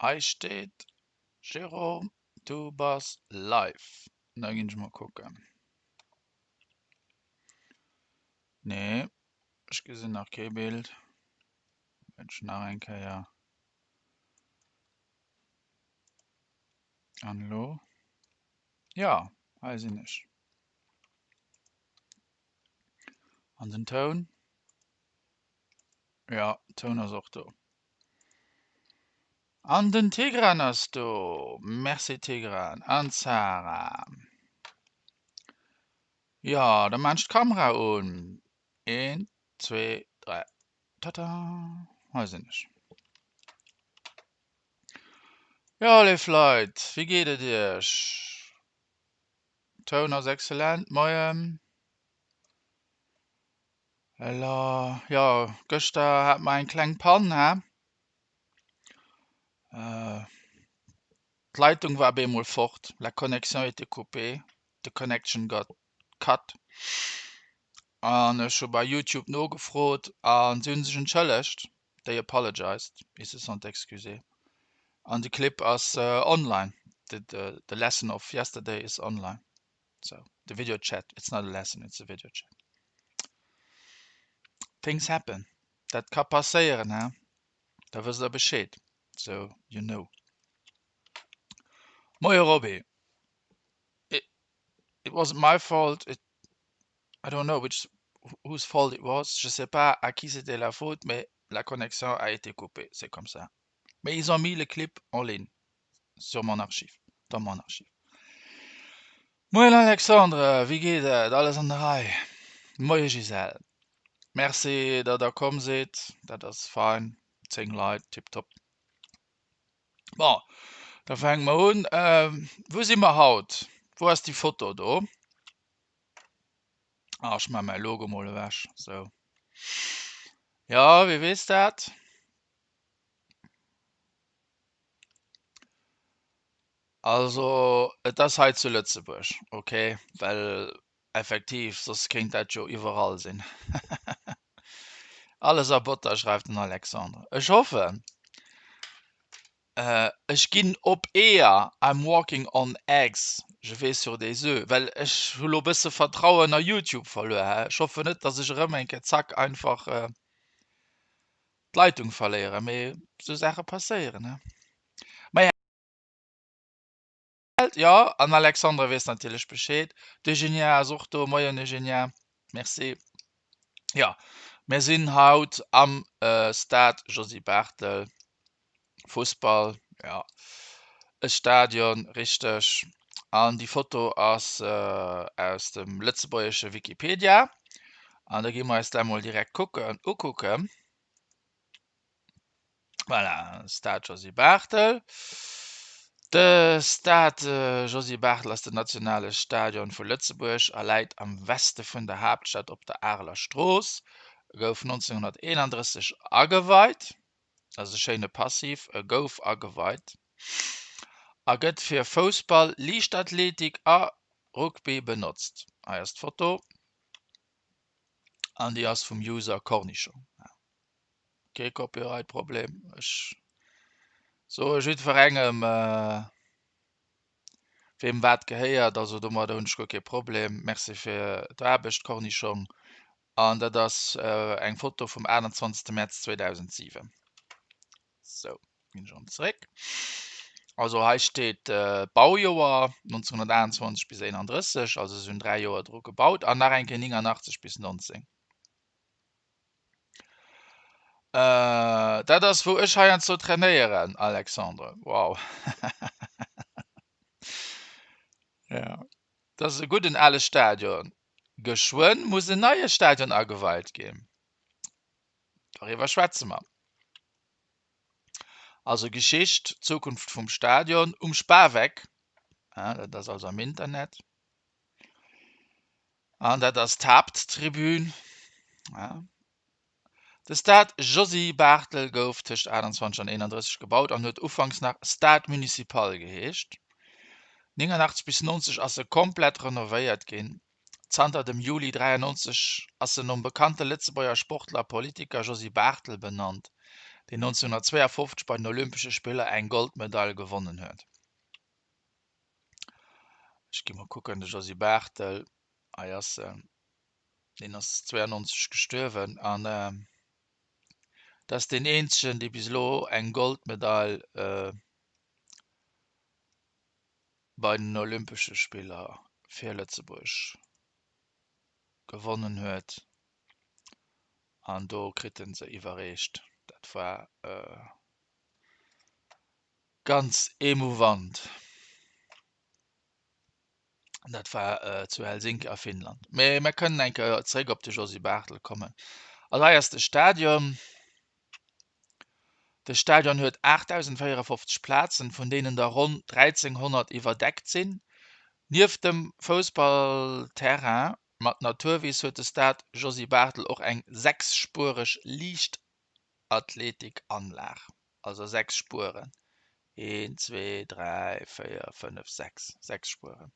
Hei steet, Jérôme, du bass live. Da ginn ech mol kucken. Nee, ech gesinn nach kee Bild. Ech nach eng Kéier. An elo? Jo, hei sinn ech. An den Toun? Jo, Toun ass och do. An den Tigran ass do. Merci Tigran. An d'Sarah. Jo, da maan ech d'Kamera un. Een, zwee, dräi. Tata, hei sinn ech. Jo, léif Leit, wéi geet et iech? Toun ass excellent. Moien. Ella, jo, gëschter hat mer eng kleng Pann, hä? D'Leitung war op eemol fort, la connexion était coupée, the connection got cut. An ech hu bei Youtube nogefrot a si hu sech entschëllegt, they apologized, ils se sont excusés. An de Clip ass online, the, the lesson of yesterday is online. So, the video chat, it's not a lesson, it's a video chat. Things happen, dat ka passéieren, hä? Da wësst der Bescheed, so you know. Moie Roby. It, it wasn't my fault, it, I don't know which, whose fault it was, je sais pas à qui c'était la faute, mais la connexion a été coupée, c'est comme ça. Mais ils ont mis le clip en ligne sur mon archive, dans mon archive. Moien Alexandre, wéi geet et? Alles an der Rei? Moie Gisèle, merci datt der komm sidd, dat ass fein, 10 Leit, tiptop. Bon, da fänke mer un. Wou si mer haut? Wou ass déi Foto do? Ah, ech maache mäi Logo mol ewech, sou. Jo, wie weess dat? Also et ass hei zu Lëtzebuerg, ok, well effektiv soss kéint dat jo iwwerall sinn. Alles a Botter, schreift den Alexandre. Ech hoffen. Ech ginn op Eeër, I'm walking on eggs, je vais sur des oeufs, well ech hu lo bësse Vertrauen a Youtube verluer. Ech hoffen net, datt ech erëm eng Kéier zack einfach d'Leitung verléieren, mee sou Saache passéieren. Maja. Jo, an Alexandre weess natierlech Bescheed. D'Eugenia ass och do. Moien Eugenia, merci. Jo, mir sinn haut am Stade Josy Barthel. Fussball, jo, e Stadion, richteg. An déi Foto ass aus dem lëtzebuergesche Wikipedia. An da gi mer eis dat mol direkt kucken, ukucken. Voilà, Stade Josy Barthel. De Stade Josy Barthel ass den nationale Stadion vu Lëtzebuerg a läit am Weste vun der Haaptstad op der Areler Strooss. E gouf 1931 ageweit, dat ass e schéine Passiv, e gouf ageweit, a gëtt fir Foussball, Liichtathletik a Rugby benotzt. Hei ass d'Foto an déi ass vum User Cornischong. Kee Copyright Problem. Ech soe jiddwerengem weem wat gehéiert, also domadder hunn ech guer kee Problem. Merci fir d'Aarbecht Cornischong. An dat ass eng Foto vum 28 Mäerz 2007. Sou, ginn ech erëm zeréck. Also hei steet d'Baujoer 1928 bis 31, also se hunn 3 Joer dru gebaut an nach eng Kéier 89 bis 19. Äh, dat ass wou ech heiansdo trainéieren, Alexandre. Wow. Ja, dat ass e gudden ale Stadion. Geschwënn muss en neie Stadion ageweit ginn. Doriwwer schwätze mer. Also Geschicht, Zukunft vum Stadion um Spaweck. Ja, dat ass also am Internet. An dat ass d'Haapttribün. Ja. De Stade Josy Barthel gouf tëscht 28 an 31 gebaut an huet ufanks nach Stade Municipal geheescht. 89 bis 90 ass e komplett renovéiert ginn. Zanter dem Juli 93 ass en nom bekannte Lëtzebuerger Sportler a Politiker Josy Barthel benannt. deen 1952 bei den Olympesche Spiller eng Goldmedail gewonnen huet. Ech gi mol kucken, de Josy Barthel, hei ass en, deen ass 92 gestuerwen an dat ass deen eenzegen, dee bis elo eng Goldmedail bei den Olympesche Spiller fir Lëtzebuerg gewonnen huet. An do kritt en se iwwerreecht. Dat war ganz emouvant. Dat war zu Helsinki a Finnland. Mee mir kënnen eng Kéier zeréck op de Josy Barthel kommen. Also hei ass de Stadion. De Stadion huet 8.054 Plazen, vun deenen der ronn 1.300 iwwerdeckt sinn. Nieft dem Foussballterrain mat Naturwiss huet de Stade Josy Barthel och eng sechsspuereg Liichtathletikanlag, also 6 Spueren, een, zwee, dräi, véier, fënnef, sechs, sechs Spueren.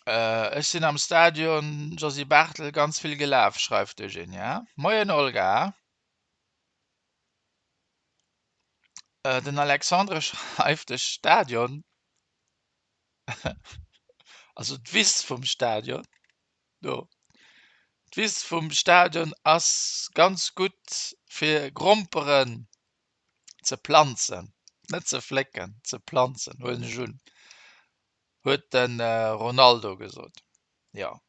Ech sinn am Stadion Josy Barthel ganz vill gelaf, schreift d'Eugenia. Moien Olga. Den Alexandre schreift, de Stadion, also d'Wiss vum Stadion, do, d'Wiss vum Stadion ass ganz gutt fir Gromperen ze planzen, net ze flécken, ze planzen, huelen ech un, huet de Ronaldo gesot, jo.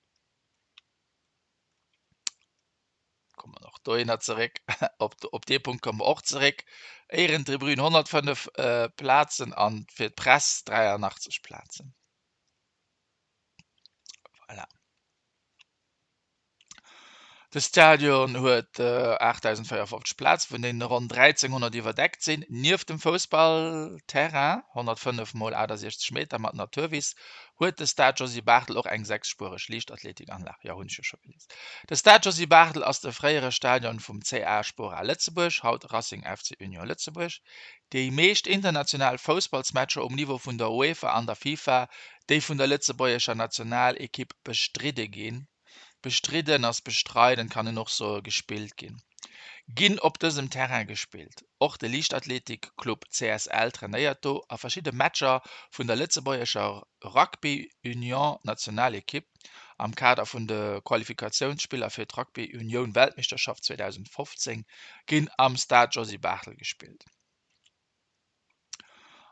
Kommen och dohinner zeréck. Op, op dee Punkt komme mer och zeréck. Éierentribün 105 äh, Plazen an fir d'Press 83 Plazen. Voilà. De Stadion huet 8.054 Plaze, vun deenen ronn 1.300 iwwerdeckt sinn. Nieft dem Foussballterrain, 105 mol 68 Meter, mat Naturwiss, huet de Stade Josy Barthel och eng sechsspuereg Liichtathletikanlag. Jo, hunn ech jo scho gelies. De Stade Josy Barthel ass de fréiere Stadion vum CA Spora Lëtzebuerg, haut Racing FC Union Lëtzebuerg. Déi meescht international Foussballsmatcher um Niveau vun der UEFA an der FIFA, déi vun der lëtzebuergescher Nationalekipp bestridde ginn, bestridden ass bestreiden, kann een och soe gespillt ginn, ginn op dësem Terrain gespillt. Och de Liichtathletikclub CSL trainéiert do a verschidde Matcher vun der lëtzebuergescher Rugby Union Nationalekipp am Kader vun de Qualifikatiounsspiller fir d'Rugby Unioun Weltmeeschterschaft 2015 ginn am Stade Josy Barthel gespillt.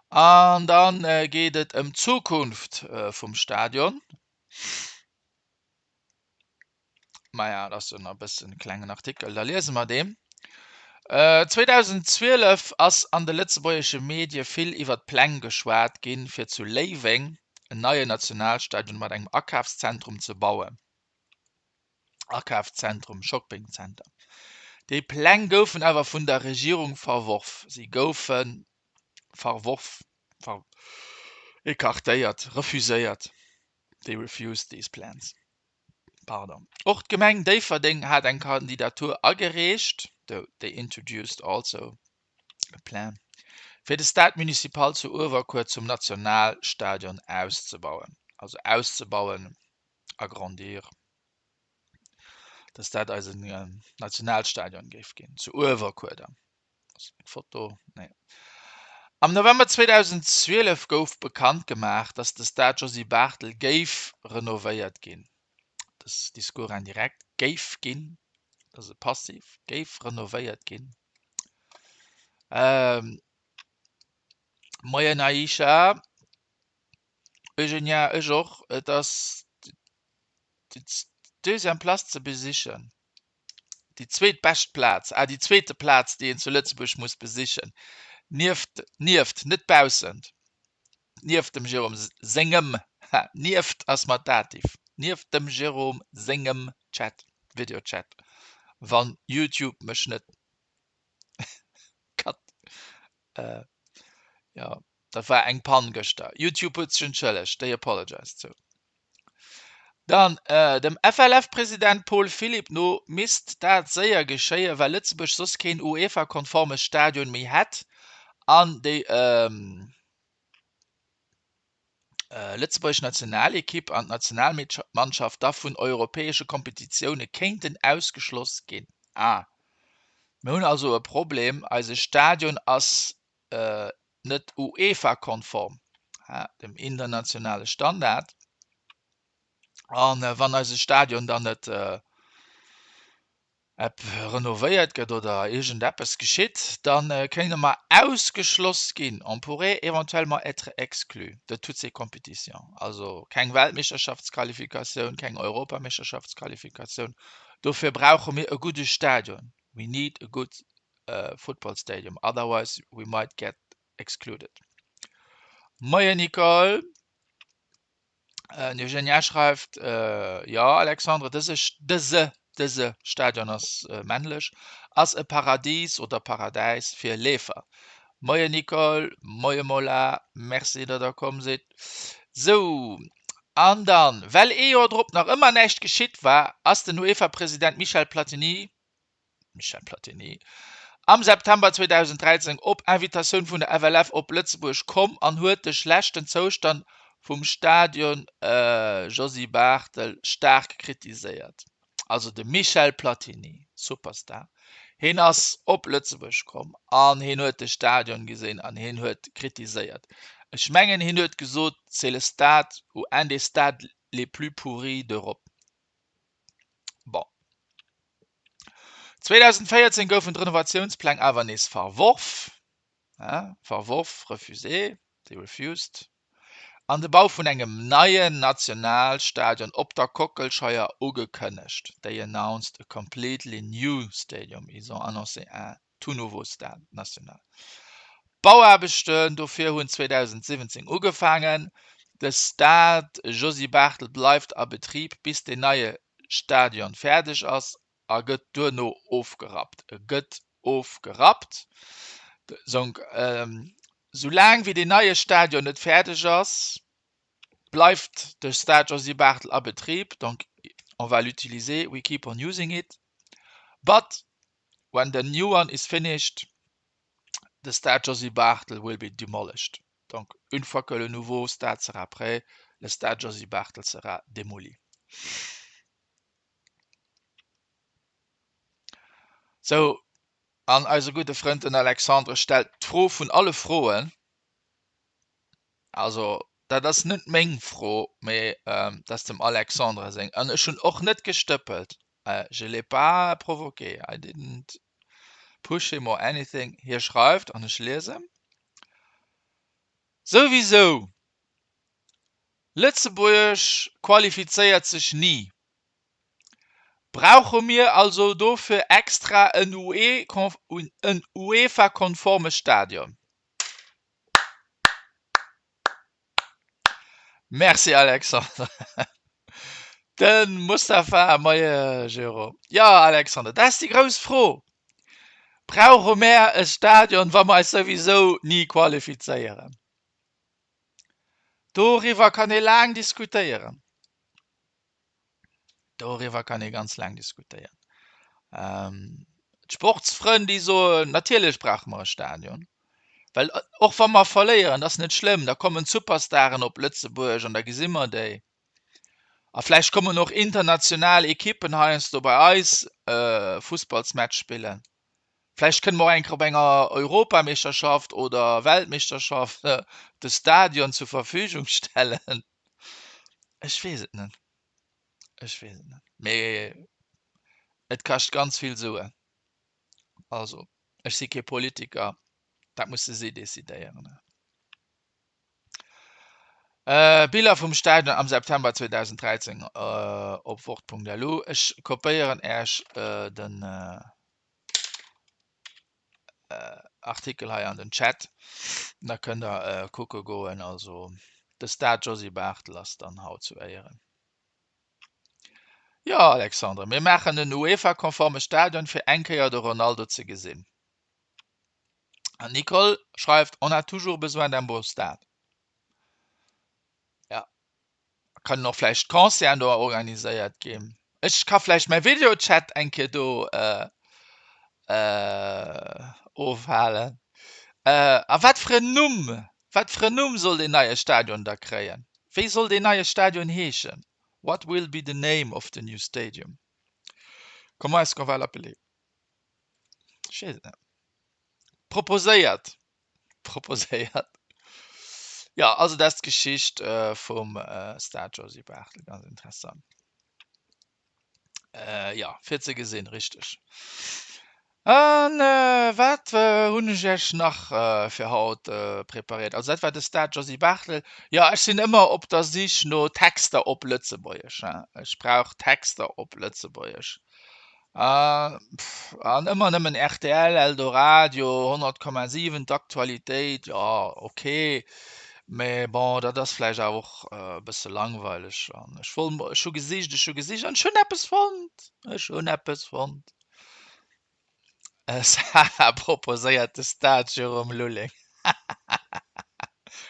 An dann geet et ëm d'Zukunft vum Stadion. Maja, dat ass jo nach e bëssen e klengen Artikel, da liese mer deen. 2012 ass an de lëtzebuergesche Medie vill iwwer d'Pläng geschwat ginn, fir zu Léiweng en neien Nationalstadion mat engem Akafszentrum ze bauen. Akafszentrum, Shoppingcenter. Déi Pläng goufen awer vun der Regierung verworf. Si goufe verworf, ver, écartéiert, refuséiert. They refused these plans. Pardon. Och d'Gemeng Déifferdeng hat eng Kandidatur agereecht, they introduced also a plan, fir de Stade Municipal zu Uewerkuer zum Nationalstadion auszebauen. Also auszebauen, agrandir, dass dat eisen Nationalstadion géif ginn, zu Uewerkuer dann. Ass eng Foto? Nee. Am November 2012 gouf bekannt gemaach, dass de Stade Josy Barthel géif renovéiert ginn. Das Discours indirect, géif ginn, dat ass e Passiv, géif renovéiert ginn. Ähm, Moien Aisha. Eugenia, ech och. Et ass déi deuxième Place ze besichen. Déi zweetbescht Plaz, ah déi zweete Plaz, déi een zu Lëtzebuerg muss besichen, nieft, nieft, net baussent, nieft dem Jérôme sengem, ha, nieft ass mat Dativ, nieft dem Jérôme sengem Chat, Videochat, wann YouTube mech net cut, jo, dat war eng Pann gëschter, YouTube huet sech entschëllegt, they apologized, sou. Dann, dem FLF-President Paul Philipp no misst dat séier geschéien, well Lëtzebuerg soss keen UEFA-konforme Stadion méi hätt an déi lëtzebuergesch Nationalekipp an d'Nationalmannschaft da vun europäesche Kompetitioune kéinten ausgeschloss ginn. Ah, mir hunn also e Problem, eise Stadion ass net UEFA-konform, dem internationale Standard. An wann eise Stadion dann net renovéiert gëtt oder iergendeppes geschitt, da kéinte mer ausgeschloss ginn, on pourrait éventuellement être exclu de toutes ces compétitions. Also keng Weltmeeschterschaftsqualifikatioun, keng Europameeschterschaftsqualifikatioun. Dofir brauche mir e gudde Stadion. We need a good football stadium, otherwise we might get excluded. Moien Nicole. Den Eugenia schreift, Jo Alexandre, dëse dëse dëse Stadion ass männlech, ass e Paradis oder Paradäis fir Leefer. Moien Nicole, moie Mola, Merci datt der komm sidd. Sou, an dann, well ee Joer drop nach ëmmer näischt geschitt war, ass den UEFA-President Michel Platini, Michel Platini, am September 2013 op Invitatioun vun der FLF op Lëtzebuerg komm an huet de schlechten Zoustand vum Stadion Josy Barthel staark kritiséiert. Also de Michel Platini, Superstar, hien ass op Lëtzebuerg komm an hien huet de Stadion gesinn an hien huet kritiséiert. Ech mengen hien huet gesot, c'est le stade ou un des stades les plus pourris d'Europe. Bon. 2014 goufen d'Renovatiounspläng awer nees verworf, verworf, refusé, they refused, an de Bau vun engem neien Nationalstadion op der Kockelscheier ugekënnegt, they announced a completely new stadium, ils ont annoncé un tout nouveau stade national. D'Bauaarbechten dofir hunn 2017 ugefaangen. De Stade Josy Barthel bleift a Betrib bis deen neie Stadion fäerdeg ass a gëtt duerno ofgerappt. E gëtt ofgerappt. Donc, soulaang wéi deen neie Stadion net fäerdeg ass, bleift de Stade Josy Barthel a Betrib. Donc, on va l'utiliser, we keep on using it. But When the new one is finished, the stade Josy Barthel will be demolished. Donc une fois que le nouveau stade sera prêt, le stade Josy Barthel sera démoli. Sou, an eise gudde Frënd den Alexandre stellt d'Fro vun alle Froen. Also dat ass net meng Fro, mee dat ass dem Alexandre seng. An ech hunn och net gestëppelt. Je l'ai pas provoqué, I didn't push him or anything. Hie schreift, an ech liesen, Souwisou, Lëtzebuerg qualifizéiert sech ni. Brauche mir also dofir extra en UEFA-konforme Stadion? Merci Alexandre. Den Mustafa, Moie Jérôme. Jo Alexandre, dat ass déi grouss Fro. Brauche mär e Stadion, wa mer eis souwisou ni qualifizéieren? Doriwwer kann ee laang diskutéieren. Doriwwer kann ee ganz laang diskutéieren. D'Sportsfrënn, déi soen, natierlech brauche mer e Stadion, well och wa mer verléieren, dat ass net schlëmm, da kommen d'Superstaren op Lëtzebuerg an da gesi mer déi. A vläicht kommen och international Ekippen heiansdo bei eis Fussballsmatch spillen. Vläicht kënne mer och eng Kéier op enger Europameeschterschaft oder Weltmeeschterschaft de Stadion zur Verfügung stellen. Ech weess et net. Ech weess et net. Mee et kascht ganz vill Suen. Also, ech si kee Politiker, dat musse si decidéieren. Biller vum Stadion am September 2013 op wort.lu. Ech kopéieren Äech den Artikel hei an den Chat, da kënnt der kucke goen. Also de Stade Josy Barthel ass dann haut zu Éieren. Jo Alexandre, mir maachen en UEFA-konforme Stadion fir eng Kéier de Ronaldo ze gesinn. An d'Nicole schreift, On a toujours besoin d'un beau stade. Ja, kann och vläicht Concerten do organiséiert ginn. Ech ka vläicht mäi Videochat eng Kéier do äh, äh, ofhalen. Äh, a wat fir en Numm, wat fir en Numm soll deen neie Stadion da kréien? Wéi soll deen neie Stadion heeschen? What will be the name of the new stadium? Comment est-ce qu'on va l'appeler? Ech weess et net. Proposéiert. Proposéiert. Jo, also dat ass d'Geschicht vum Stade Josy Barthel, ganz interessant. Jo, fir ze gesinn, richteg. An wat hunn ech Iech nach fir haut preparéiert? Also dat war de Stade Josy Barthel. Jo, ech sinn ëmmer op der Sich no Texter op Lëtzebuergesch. Ech brauch Texter op Lëtzebuergesch. An ëmmer nëmmen rtl, Eldoradio, 100,7, d'Aktualitéit, jo ok, mä bon, dat ass vläicht awer och e bësse langweileg. An ech wollt, ech hu gesicht, ech hu gesicht an ech hunn eppes fonnt, ech hunn eppes fonnt. Sarah proposéiert de Stade Jérôme Lulling.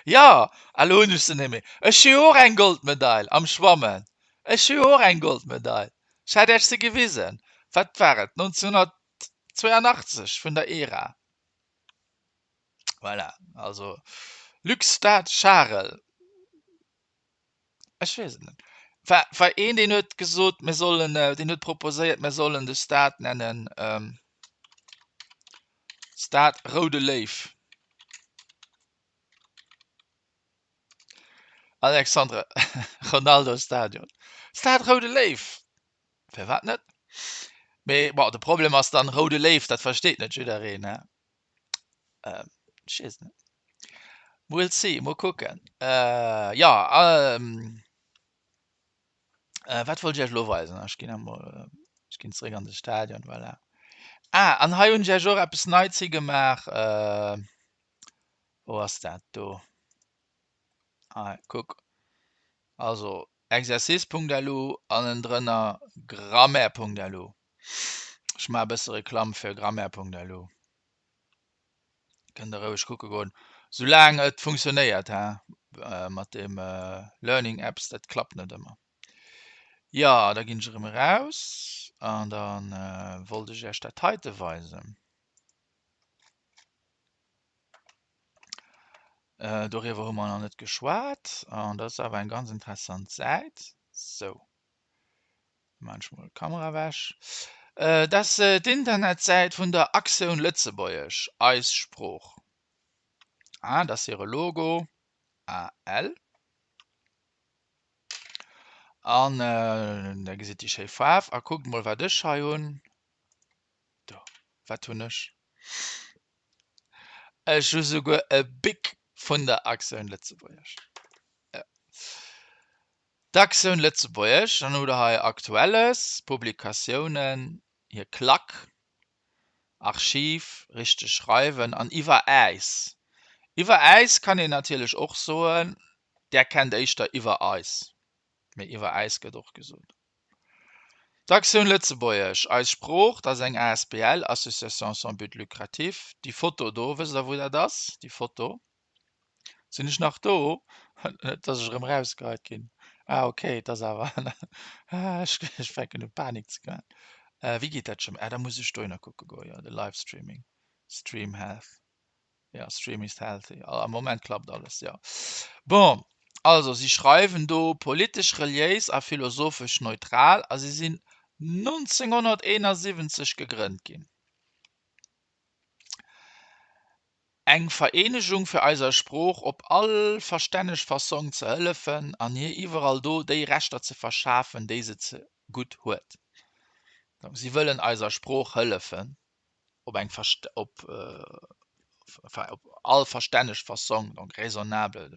Jo, elo hunn ech se net méi. Ech hu jo och eng Goldmedail am Schwammen. Ech hu jo och eng Goldmedail. Ech hat Iech se gewisen. Wat war et, 1982 vun der ERA. Voilà, also Luc Stade Charel. Ech weess et net. War, war een, deen huet gesot, mir sollen, deen huet proposéiert, mir sollen de Stade nennen Stade Roude Léiw. Alexandre Ronaldo Stadion. Stade Roude Léiw. Firwat net? Mee bon, de Problem ass dann Roude Léiw, dat versteet net jiddereen, ne? Ech weess et net. We'll see, mol kucken. Jo, wat wollt ech iech elo weisen? Ech ginn emol, ech ginn zeréck an de Stadion, voilà. Ah, an hei hunn ech iech och eppes Neits higemaach. Wou ass dat? Do. Hei, kuck. Also exercice.lu an ënnendrënner grammaire.lu. Ech maache e bësse Reklamm fir grammaire.lu. Kënnt der roueg kucke goen, soulaang et funktionéiert he mat dem Learning Apps, dat klappt net ëmmer. Jo, da ginn ech erëm eraus an da wollt ech iech dat heite weisen. Doriwwer hu mer nach net geschwat an dat ass awer eng ganz interessant Säit. Sou. Maan ech mol d'Kamera ewech. Dat ass d'Internetsäit vun der Aktioun Lëtzebuergesch, eis Sprooch. Ah, dat ass hire Logo, AL. An da gesitt déi schéi Faarf. A kuckt mol, wat ech hei hunn. Do, wat hunn ech? Ech hu souguer e Bic vun der Aktioun Lëtzebuergesch. D'Aktioun Lëtzebuergesch, dann hutt der hei Aktuelles, Publikatiounen, hir Klack, Archiv, richteg schreiwen an Iwwer äis. Iwwer äis kann een natierlech och soen, där kennt éischter iwwer eis, mee iwwer äis gëtt och gesot. D'Aktioun Lëtzebuergesch, eis Sprooch, dat ass eng asbl, Association sans but lucratif. Déi Foto do, wësst der wou dat ass, déi Foto? Sinn ech nach do? Net dass ech erëm rausgeheit ginn. Ah okay, et ass awer ah, ech, ech fänken u Panik ze kréien. Äh, wéi geet dat scho? Ah, da muss ech dohinner kucke goen, jo, de Livestreaming. Stream Health. Ja, Stream is healthy. Ah, am Moment klappt alles, jo. Bon, also si schreiwen do politesch, reliéis a philosophesch neutral a si sinn 1971 gegrënnt ginn. Eng Vereenegung fir eiser Sprooch op all verstänneg Fassong ze hëllefen an hir iwwerall do déi Rechter ze verschafen, déi se ze gutt huet. Donc si wëllen eiser Sprooch hëllefen op eng op enfin op all verstänneg Fassong, donc raisonnable,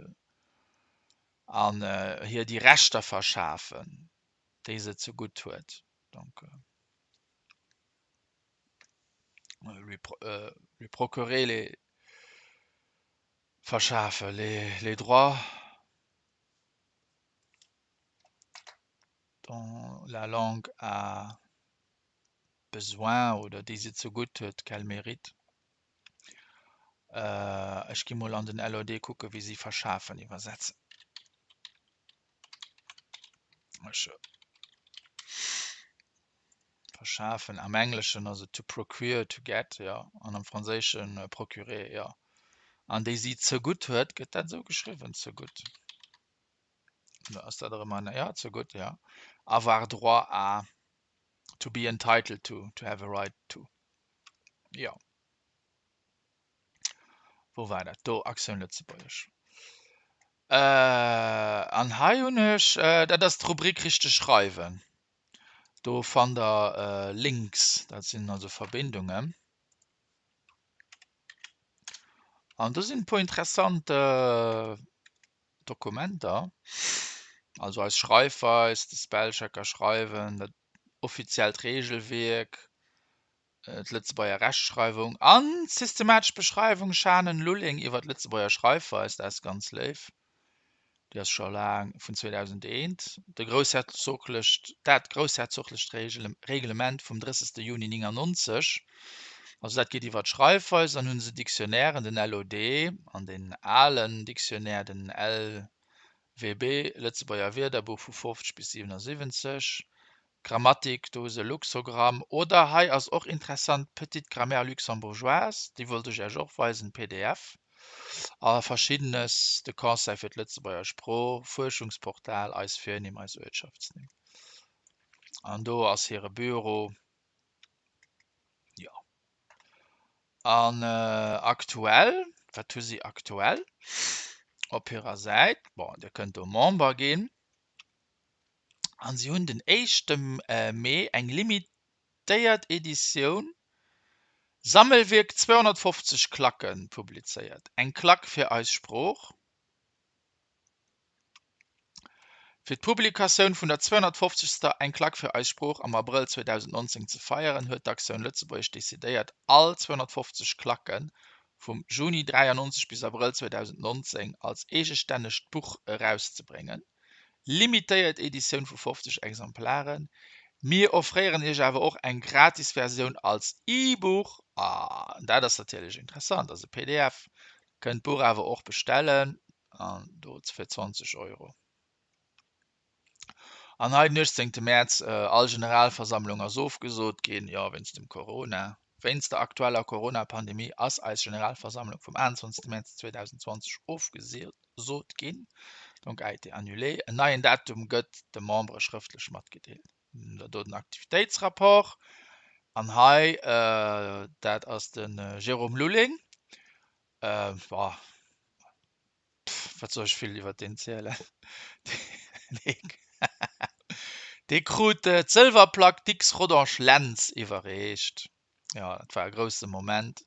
an hir déi Rechter verschafen, déi se ze gutt huet. Donc. Lui, euh, lui procurer les verschafe les, les droits dont la langue a besoin oder déi se zegutt huet, qu'elle mérite. Äh, ech gi mol an den LOD kucke wéi si verschafen iwwersetzen. Ech Verschafen, am Engleschen ass et to procure, to get, jo, an am Franséischen procurer, jo. An déi si zegutt huet, gëtt dat esou geschriwwen, zegutt? Oder ass dat erëm an, jo, zegutt, jo. Avoir droit à, to be entitled to, to have a right to. Jo. Wou war dat? Do, Actioun Lëtzebuergesch. An hei hunn ech, dat ass d'Rubrik Richteg schreiwen. Do fannt der Links, dat sinn also Verbindungen. An do sinn e puer interessant Dokumenter, also eis Schreifweis, de Spellchecker schreiwen, dat offiziellt Regelwierk, d'Lëtzebuerger Rechtschreiwung an d'systematesch Beschreiwung Schanen-Lulling iwwer d'Lëtzebuerger Schreifweis, dat ass ganz léif, déi ass scho laang vun 2001, de groussherzoglecht, dat groussherzoglecht Reglement vum 30. Juni 99, also dat geet iwwer d'Schreifweis, dann hu se Dictionnairen, den LOD an deen alen Dictionnaire, den LWB, Lëtzebuerger Wierderbuch vu 50 bis 77, Grammatik, do se Luxogramm oder hei ass och interessant d'Petite grammaire luxembourgeoise, déi wollt ech Iech och weisen, pdf, a verschiddenes, de Conseil fir d'Lëtzebuerger Sprooch, Fuerschungsportal, eis Virnimm, eis Uertschaftsnimm. An do ass hire Büro, jo. An aktuell, wat hu si aktuell op hirer Säit? Bon, Dir kënnt do Member ginn. An si hunn den éischte Mee eng limitéiert Editioun Sammelwierk 250 Klacken publizéiert. Eng Klack fir eis Sprooch. Fir d'Publikatioun vun der 250. Eng Klack fir eis Sprooch am Abrëll 2019 ze feieren, huet d'Actioun Lëtzebuergesch decidéiert, all 250 Klacke vum Juni 93 bis Abrëll 2019 als eegestännegt Buch erauszebréngen. Limitéiert Editioun vu 50 Exemplaren. Mir offréieren Iech awer och eng gratis Versioun als E-Buch. An dat ass natierlech interessant, ass e pdf. Kënnt d'Buch awer och bestellen an do fir 20 Euro. An hei den 18 Mäerz, all Generalversammlung ass ofgesot ginn, jo wéinst dem Corona. Wéinst der aktueller Corona-Pandemie ass eis Generalversammlung vum 21 Mäerz 2020 ofgesot ginn, donc a été annulée. En neien Datum gëtt de Membere schrëftlech matgedeelt. Do den Aktivitéitsrapport. An hei, dat ass de Jérôme Lulling. Wat soll ech vill iwwer deen zielen? Dee krut d'Sëlwerplack Dicks Rodange Lentz iwwerreecht. Jo, dat war e grousse Moment.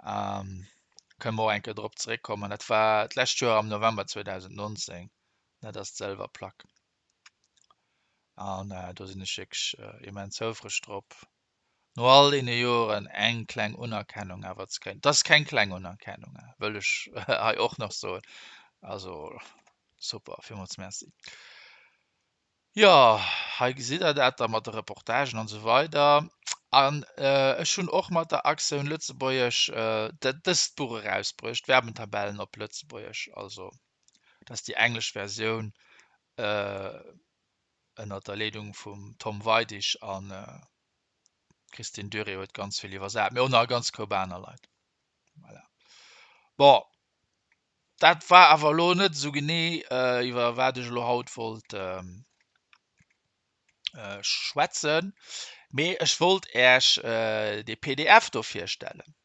Kënne mer och eng Kéier drop zeréckkommen. Dat war d'lescht Joer am November 2019. Dat ass d'Sëlwerplack. An do sinn ech wierklech immens houfreg drop. No all deene Joren eng kleng Unerkennung awer ze kréien, dat ass keng kleng Unerkennung, wëll ech hei och nach soen. Also super, villmools Merci. Jo, hei gesitt Der dat da mat de Reportagen an esou weider. An ech hunn och mat der Aktioun Lëtzebuergesch dëst Buch erausbruecht, Verbentabellen op Lëtzebuergesch. Also dat ass déi englesch Versioun. Ënnert der Leedung vum Tom Weidig an Christine Duré huet ganz vill iwwersat, mee och nach e ganz Koup aner Leit. Voilà. Bon, dat war awer elo net esou genee iwwer wat ech elo haut wollt schwätzen, mee ech wollt Äech dee pdf do virstellen.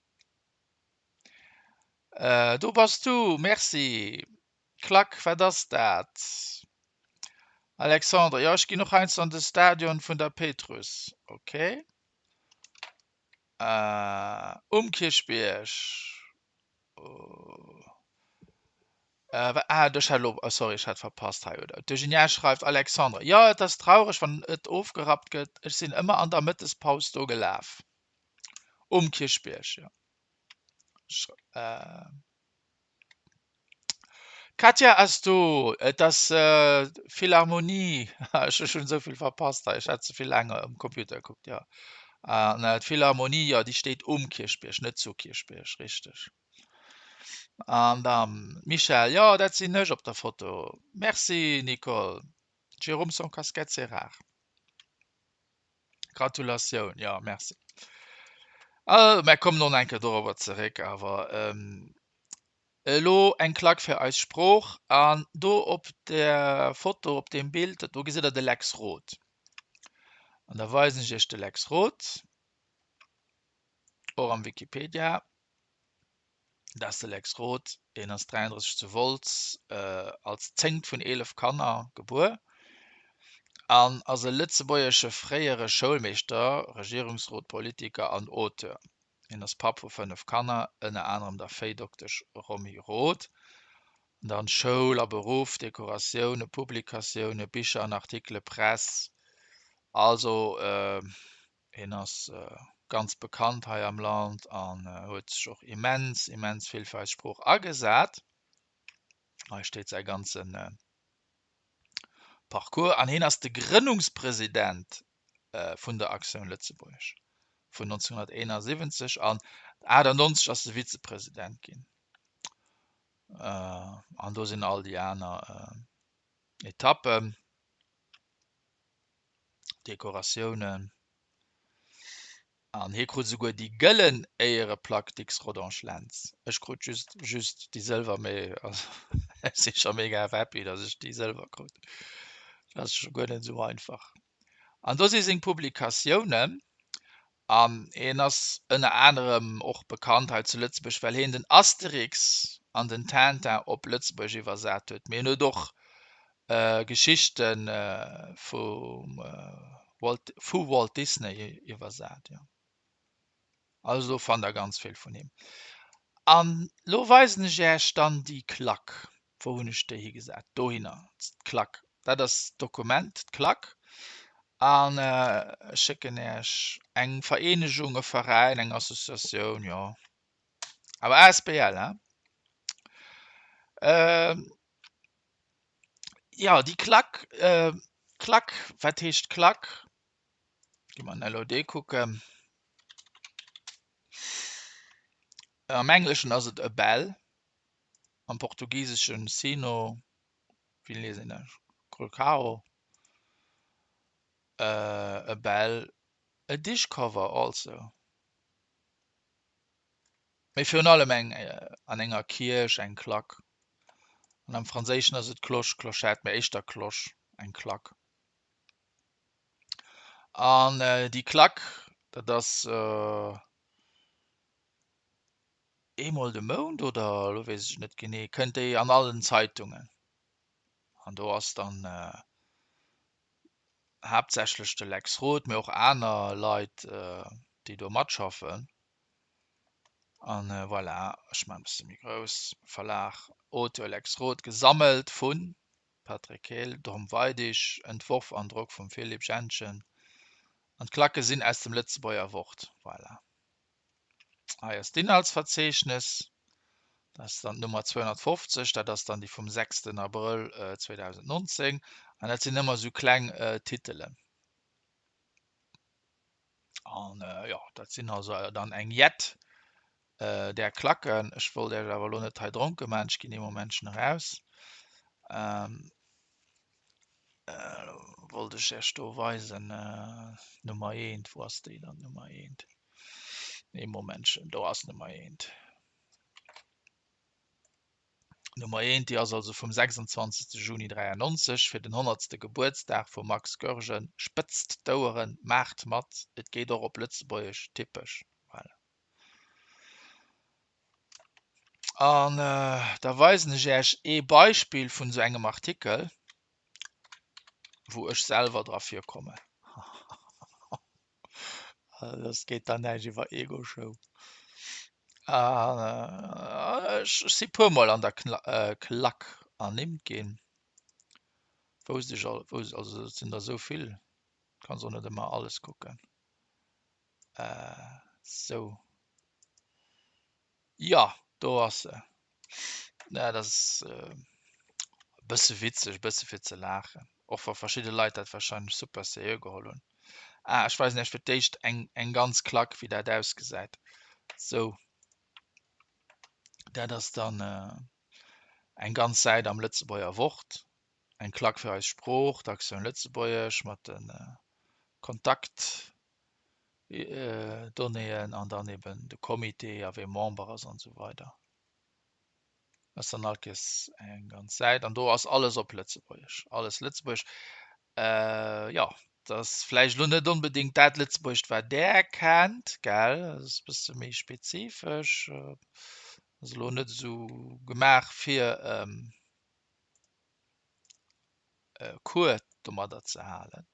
Do bass du, merci. Klack, wat ass dat? Alexandre, Jo, ech ginn och heiansdo an de Stadion vun der Péitruss. Ok. Um Kierchbierg. Ah, ech hat elo, sorry, ech hat verpasst hei, oder? D'Eugenia schreift, Alexandre, Jo, et ass traureg, wann et ofgerappt gëtt. Ech sinn ëmmer an der Mëttespaus do gelaf. Um Kierchbierg, jo. D'Katja ass do! Et ass Philharmonie. Ech hu schonn esou vill verpasst hei. Ech hat ze vill laang um Computer gekuckt, jo. An d'Philharmonie, jo, déi steet um Kierchbierg, net zu Kierchbierg, richteg. An dann d'Michèle, jo, dat sinn ech op der Foto. Merci Nicole. Jérôme sans casquette, c'est rare. Gratulatioun, jo, merci. Mä kommen och nach eng Kéier dorobber zeréck. Awer elo eng Klack fir eis Sprooch. An do op der Foto, op deem Bild, do gesitt Der de Lex Roth. An da weisen ech Iech de Lex Roth. Och am Wikipedia. Dat ass de Lex Roth. Hien ass 33 zu Wolz als zéngt vun 11 Kanner gebuer an ass e lëtzebuergesche fréiere Schoulmeeschter, Regierungsrot, Politiker an Auteur. Hien ass Papp vu 5 Kanner, ënner anerem der Véidoktesch Romy Roth. An dann Schoul a Beruff, Dekoratioune, Publikatioune, Bicher an Artikele, Press. Also hien ass ganz bekannt hei am Land an huet sech och immens, immens vill fir eis Sprooch agesat. Hei steet säi ganze Parcours an hien ass de Grënnungspresident vun der Actioun Lëtzebuergesch vun 1971 an 98 ass e Vizepresident ginn. An do sinn all déi aner Etappen, Dekoratiounen. An hie krut esouguer déi gëllen Éiereplack Dicks Rodange Lentz. Ech krut just just déi sëlwer, mee also ech si scho mega happy, datt ech déi sëlwer krut. Dat ass scho guer net esou einfach. An do si seng Publikatiounen. An hien ass ënner anerem och bekannt hei zu Lëtzebuerg, well hien den Asterix an den Tintin op Lëtzebuergesch iwwersat huet. Mee hien huet och Geschichte vum Walt, vu Walt Disney iwwersat, jo. Also do fannt der ganz vill vun him. An lo weisen ech Äech dann déi Klack. Wou hunn ech déi higesat? Dohinner, d'Klack. Dat ass d'Dokument, d'Klack. An ech schécken Äech eng Vereenegung, e Veräin, eng Associatioun, jo. Awer asbl, hein. Ja, déi Klack, Klack, wat heescht Klack? Gi mer an LOD kucken. Am Engleschen ass et a bell, am Portugiseschen sino, wéi liest een dat? Colcao, a bell, a dish cover also. Mee virun allem eng an enger Kierch, eng Klack. An am Franséischen ass et cloche, clochette, mee éischter Cloche, eng Klack. An déi Klack, dat ass eemol de Mount oder elo weess ech net genee, kënnt déi an allen Zeitungen. An do ass dann haaptsächlech de Lex Roth, mee och aner Leit, déi do matschaffen. An voilà, ech maachen e bësse méi grouss, Verlag Auteur Lex Roth, gesammelt vu Patrick Kehl, Tom Weidig, Entworf an Drock vum Philippe Jentgen an d'Klacke sinn aus dem Lëtzebuerger Wort. Voilà. Hei ass d'Inhaltsverzeechnes, dat ass dann d'Nummer 250, dat ass dann déi vum 6 Abrëll 2019 an dat sinn ëmmer esou kleng Titelen. An jo, dat sinn also dann eng Jett där Klacken. Ech wollt Iech awer elo net hei dronke maachen, ech ginn ee Momentchen eraus. Wollt ech Iech do weisen, Nummer eent, wou ass déi dann, Nummer eent? Ee Momentchen, do ass Nummer eent. Nummer eent, déi ass also vum 26. Juni 93, fir den honnertste Gebuertsdag vum Max Goergen. Spëtzt d'Oueren, maacht mat, et geet och op Lëtzebuergesch, typesch, voilà. An da weisen ech Iech ee Beispill vun esou engem Artikel, wou ech selwer dra virkommen. Dat geet dann näischt iwwer Ego-Show. Ech si puermol an der Klack ernimmt ginn. Wousst ech al, wousst, also et sinn der esou vill, kanns och net ëmmer alles kucken. Sou. Jo, do ass se. Dat ass e bësse witzeg, e bësse fir ze laachen, och wa verschidde Leit dat warscheinlech super seriö geholl hunn. Ah, ech weisen Iech fir d'éischt eng, eng ganz Klack, wéi dat ausgesäit. Sou, dat ass dann eng ganz Säit am Lëtzebuerger Wort, eng Klack fir eis Sprooch, d'Actioun Lëtzebuergesch mat de Kontakt. Donnéeën an dann eben de Comité a wee Member ass an esou weider. Dat ass dann all Kees eng ganz Säit an do ass alles op Lëtzebuergesch, alles Lëtzebuergesch. Jo. Dat ass vläicht elo net onbedéngt dat Lëtzebuergescht, wat Där kennt, gell? Dat ass e bësse méi spezifesch. Ass elo net esou gemaach fir e Cours domadder ze halen.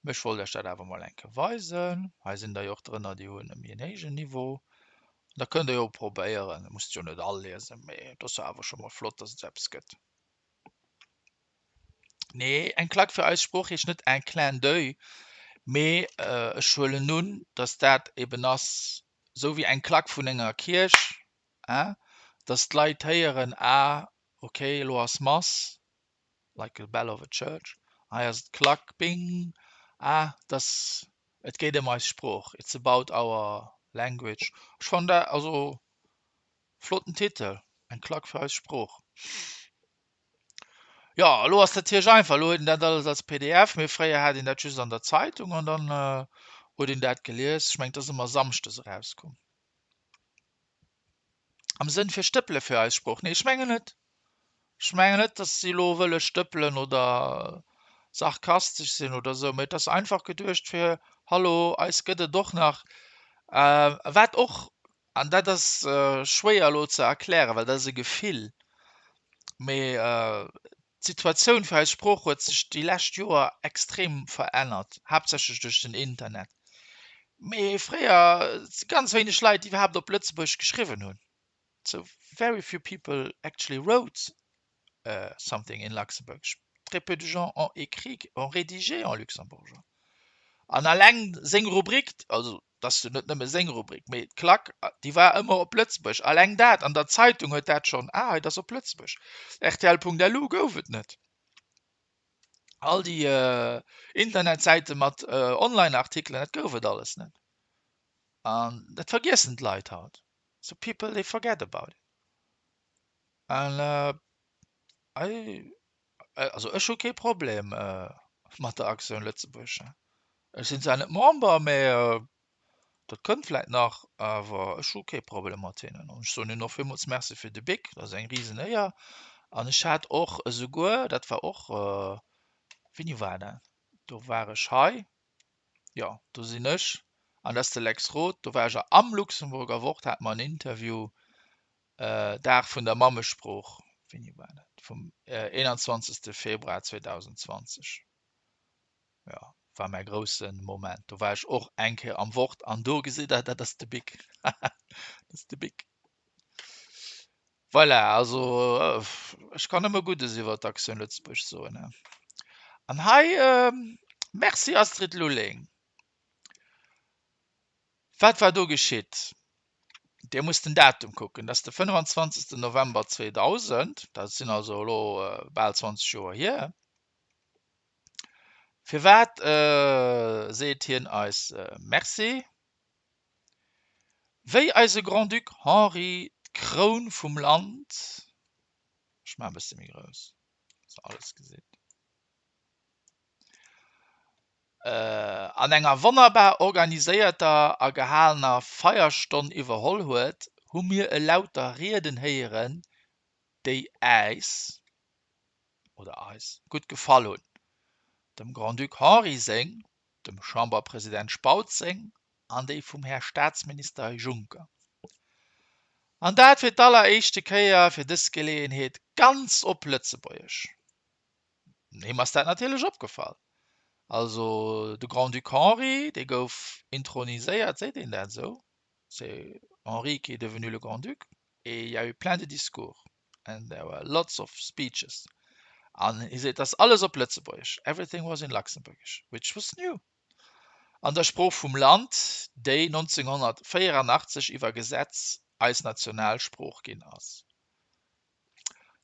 Mee ech wollt Iech dat awer mol eng Kéier weisen. Hei sinn der jo och drënner, déi hunn e méi en héijen Niveau. Da kënnt Der jo probéieren. Musst jo net all liesen, mee et ass jo awer scho mol flott, dass et esou eppes gëtt. Nee, eng Klack fir eis Sprooch heescht net un clin d'oeil, mee ech huelen un, dass dat eben ass esou wéi eng Klack vun enger Kierch, hein, dass d'Leit héieren, ah okay, elo ass Mass, like a bell of a church, hei ass d'Klack, bing, ah, dass et geet ëm eis Sprooch, it's about our language. Ech fannen dat, also flotten Titel, eng Klack fir eis Sprooch. Jo, elo ass dat natierlech einfach, elo huet een dat alles als pdf, mee fréier hat een dat just an der Zeitung an dann huet een dat gelies. Ech mengen, et ass ëmmer samschdes erauskomm. Am Sënn fir stëppele fir eis Sprooch? Nee, ech mengen net. Ech mengen net, datt si elo wëlle stëppelen oder sarkastesch sinn oder esou, mee et ass einfach geduecht fir, Hallo, eis gëtt et och nach. Wat och An dat ass schwéier elo ze erklären, well dat ass e Gefill. Mee d'Situatioun fir eis Sprooch huet sech déi lescht Joer extrem verännert, haaptsächlech duerch den Internet. Mee fréier si ganz wéineg Leit iwwerhaapt op Lëtzebuergesch geschriwwen hunn. So very few people actually wrote something in Luxembourgish. Très peu de gens ont écrit, ont rédigé en luxembourgeois. An alleng seng Rubrik, also et ass jo net nëmme seng Rubrik, mee d'Klack, déi war ëmmer op Lëtzebuerg. Alleng dat, an der Zeitung huet dat schonn, ah, et ass op Lëtzebuerg. Rtl.lu gouf et net. All déi Internetsäite mat Online-Artikelen, dat gouf et alles net. An dat vergiessen d'Leit haut. So people, they forget about it. An I, also ech hu kee Problem mat der Aktioun Lëtzebuerg. Ech sinn zwar net Member, mä dat kënnt vläit nach, awer ech hu kee Problem mat hinnen. An ech soen hinnen och villmools Merci fir de Bic, dat ass eng risen Éier. An ech hat och esouguer, dat war och, wéini war dat? Do war ech hei, jo, do sinn ech an dat ass de Lex Roth, do war ech am Luxemburger Wort, hate mer en Interview Dag vun der Mammesprooch, wéini war dat? Vum 21. Februar 2020. Jo, war mäi grousse Moment. Do war ech och eng Kéier am Wort an do gesitt der, dat ass de Bic. Dat ass de Bic. Voilà, also ech kann nëmme Guddes iwwer d'Aktioun Lëtzebuerg soen. An hei, Merci Astrid Lulling. Wat war do geschitt? Dir musst den Datum kucken, dat ass de 25. November 2000, dat sinn also elo bal 20 Joer hier. Firwat seet hien eis Merci? Wéi eise Grand-Duc Henri d'Kroun vum Land, ech maachen e bësse méi grouss, dass der alles gesitt, An enger wonnerbar organiséierter a gehalener Feierstonn iwwerholl huet, hu mir elauter Rieden héieren, déi äis, oder eis, gutt gefall hunn, dem Grand-Duc Henri seng, dem Chamberpresident Spautz seng an déi vum Här Staatsminister Juncker. An dat fir d'alleréischte Kéier fir dës Geleeënheet ganz op Lëtzebuergesch. Him ass dat natierlech opgefall. Also de Grand-Duc Henri, dee gouf introniséiert, seet een dat esou? C'est Henri qui est devenu le Grand-Duc et il y a eu plein de discours and there were lots of speeches. An hie seet, dat ass alles op Lëtzebuergesch, everything was in Luxembourgish, which was new. An der Sprooch vum Land, déi 1984 iwwer Gesetz eis Nationalsprooch ginn ass.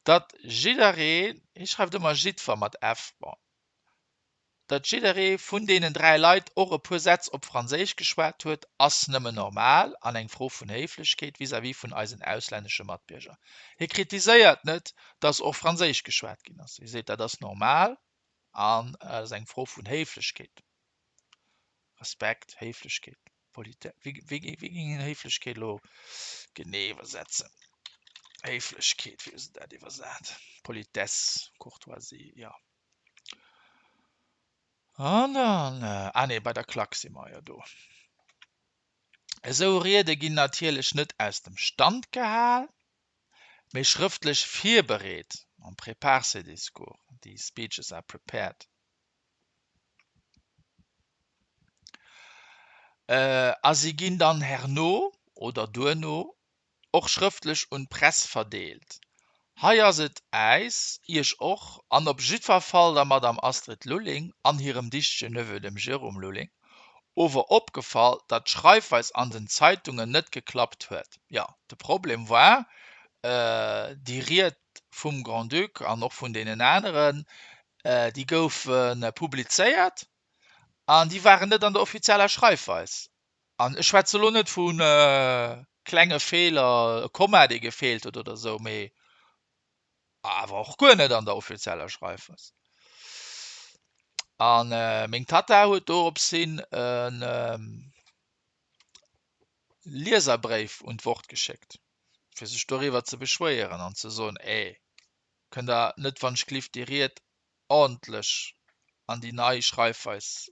Datt jidderee, hie schreift ëmmer jiddfer mat f, bon, datt jidderee vun deenen 3 Leit och e puer Sätz op Franséisch geschwat huet, ass nëmmen normal an eng Fro vun Héiflechkeet vis-à-vis vun eisen auslännesche Matbierger. Hie kritiséiert net, datt och Franséisch geschwat ginn ass. Hie seet, dat ass normal an et ass eng Fro vun Héiflechkeet. Respekt, Héiflechkeet, Politesse, wéi, wéi, wéi géing een Héiflechkeet elo genee iwwersetzen? Héiflechkeet, wéi hu se dat iwwersat? Politesse, Courtoisie, jo. An dann, ah nee, bei der Klack si mer jo do. Esou Riede ginn natierlech net aus dem Stand gehal, mee schrëftlech virbereet, on prépare ces discours, these speeches are prepared. A si ginn dann herno oder duerno och schrëftlech un d'Press verdeelt. Hei ass et äis, Iech och, an op jiddwer Fall der Madame Astrid Lulling an hirem dichtege Neveu, dem Jérôme Lulling, ower opgefall, datt d'Schreifweis an den Zeitungen net geklappt huet. Jo, de Problem war, déi Ried vum Grand-Duc an och vun deenen aneren, déi goufe publizéiert an déi waren net an der offizieller Schreifweis. An ech schwätze elo net vu klenge Feeler, e Komma, dee gefeelt huet oder esou, mee awer och guer net an der offizieller Schreifweis. A meng Tatta huet dorops hin e Lieserbréif un d'Wort geschéckt, fir sech doriwwer ze beschwéieren an ze soen, Ey, kënnt Der net wann ech glift déi Ried ordentlech an déi nei Schreifweis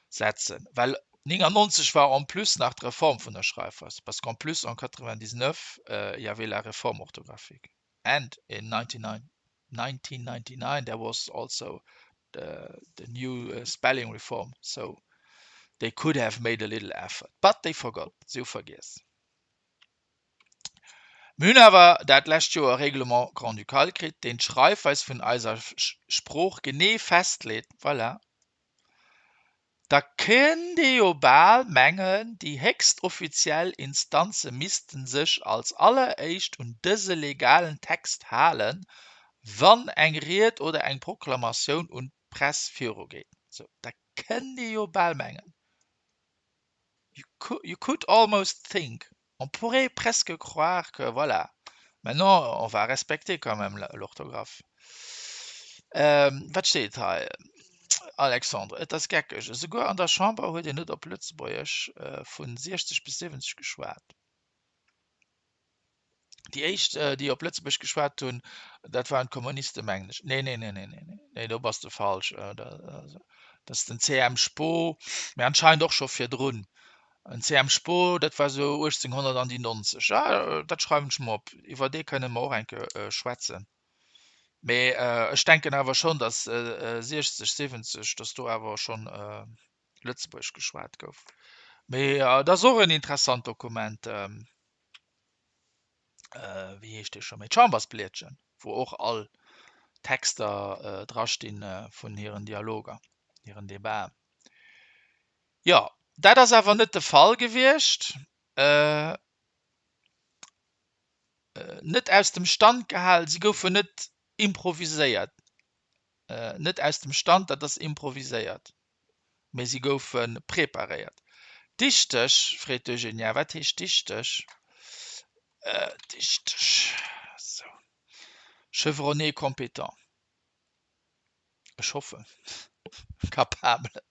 setzen, well 99 war en plus nach d'Reform vun der Schreifweis, parce qu'en plus en 99 il y avait la réforme orthographique and in 1999 there was also the, the new spelling reform, so they could have made a little effort, but they forgot, si hu vergiess. Mir hunn awer dat lescht Joer e Règlement grand-ducal kritt, deen d'Schreifweis vun eiser Sprooch genee festleet. Voilà. Da kënnt ee jo bal mengen, déi héchst offiziell Instanze misste sech als alleréischt un dëse legalen Text halen, wann eng Ried oder eng Proklamatioun un d'Press virugeet. Sou, da kënnt ee jo bal mengen. You could, you could almost think, on pourrait presque croire que voilà, maintenant on va respecter quand même l'orthographe. Ähm, wat steet hei? Alexandre, et ass geckeg, esouguer an der Chamber huet een net op Lëtzebuergesch äh, vun 60 bis 70 geschwat. Déi éischt, äh, déi op Lëtzebuerg geschwat hunn, dat waren d'Kommunisten, mengen ech. Nee, nee, nee, nee, nee, nee, nee, do bass de falsch. Äh, da, also, dat ass den CM Spo, mä anscheinend och scho virdrun. En CM Spo, dat war sou 1800 an déi 90. Ja, dat schreiwen ech mer op. Iwwer dee kënne mer och eng Kéier schwätzen. Mee ech denken awer schonn, datt 60, 70, datt do awer schonn Lëtzebuergesch geschwat gouf. Mee dat ass och en interessant Dokument, wéi heescht dee scho méi, d'Chambersblietchen, wou och all Texter drastinn vun hiren Dialoger, hiren Debaten. Jo, dat ass awer net de Fall gewiescht. Net aus dem Stand gehal, si goufen net improviséiert. Net aus dem Stand, dat ass improviséiert, mee si goufe preparéiert. Dichteg? freet d'Eugenia. Wat heescht dichteg? Dichteg, sou. Chevronné compétent. Ech hoffen. Capable.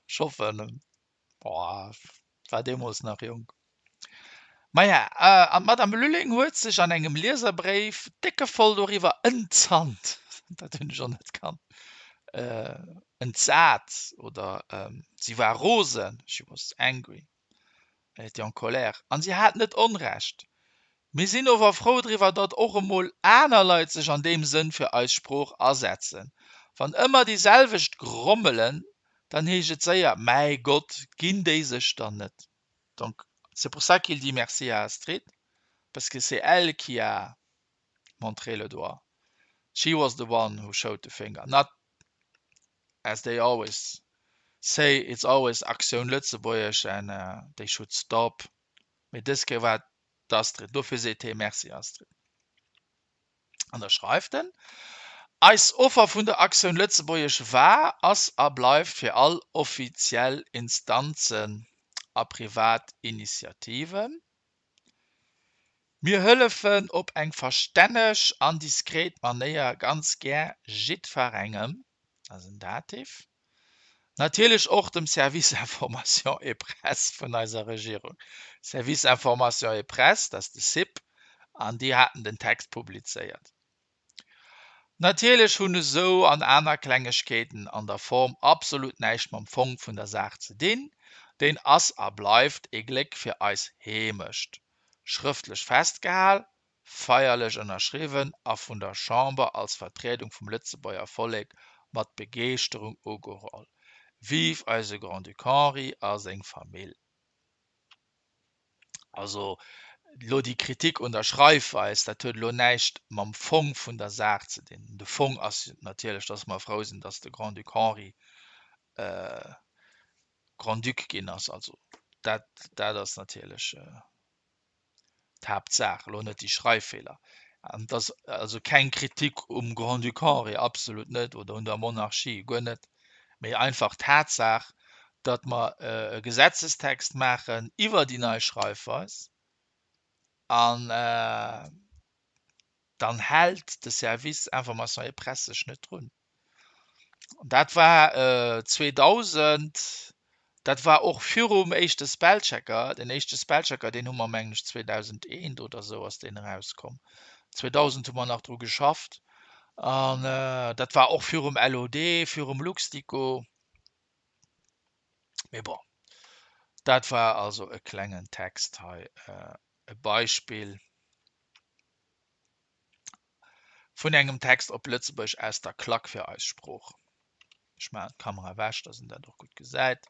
Ech hoffen. Boah, war deemools nach jonk. Maja, an d'Madame Lulling huet sech an engem Lieserbréif déckevoll doriwwer entzannt, dat hunn ech och net kannt, entsat oder si war rosen, she was angry. Elle était en colère. An si hat net Onrecht. Mir sinn ower frou driwwer, datt och emol aner Leit sech an deem Sënn fir eis Sprooch asetzen. Wann ëmmer déi selwecht grommelen, dann heescht et séier, Mäi Gott, ginn déi sech dann net? Donc, c'est pour ça qu'il dit merci à Astrid, parce que c'est elle qui a montré le doigt. She was the one who showed the finger, not as they always say, it's always Aktioun Lëtzebuergesch and they should stop. Mee dës Kéier war et d'Astrid. Dofir seet hee Merci Astrid. An da schreift en, Eis Offer vun der Aktioun Lëtzebuergesch war, ass a bleift fir all offiziell Instanzen a privat Initiativen, Mir hëllefen op eng verstänneg an diskret Manéier ganz gär jiddferengem, dat ass en Dativ, natierlech och dem Service Information et Presse vun eiser Regierung. Service Information et Presse, dat ass de SIP, an déi haten den Text publizéiert. Natierlech hunn esou an aner Klengegkeeten an der Form absolut näischt mam Fong vun der Saach ze dinn, deen ass a bleift ee Gléck fir eis Heemecht, schrëftlech festgehal, feierlech ënnerschriwwen a vun der Chamber als Vertriedung vum Lëtzebuerger Vollek mat Begeeschterung ugeholl. Vive eise Grand-Duc Henri a seng Famill! Also elo déi Kritik un der Schreifweis, dat huet elo näischt mam Fong vun der Saach ze dinn. De Fong ass natierlech, datt mer frou sinn, datt de Grand-Duc Henri Grand-Duc ginn ass. Also dat, dat ass natierlech d'Haaptsaach, elo net déi Schreiffeeler. An et ass also keng Kritik um Grand-Duc Henri, absolut net, oder un der Monarchie, guer net, mee einfach d'Tatsaach, datt mer e Gesetzestext maachen iwwer déi nei Schreifweis an dann hält de Service Information et Presse sech net drun. Dat war 2000, dat war och virum éischte Spellchecker. Den éischte Spellchecker, deen hu mer mengen ech 2001 oder esou ass deen erauskomm. 2000 hu mer nach dru geschafft an dat war och virum LOD, virum Luxdico. Mee bon, dat war also e klengen Text hei, e Beispill. Vun engem Text op Lëtzebuergesch aus der Klack fir eis Sprooch. Ech maachen d'Kamera ewech, dass een dat och gutt gesäit.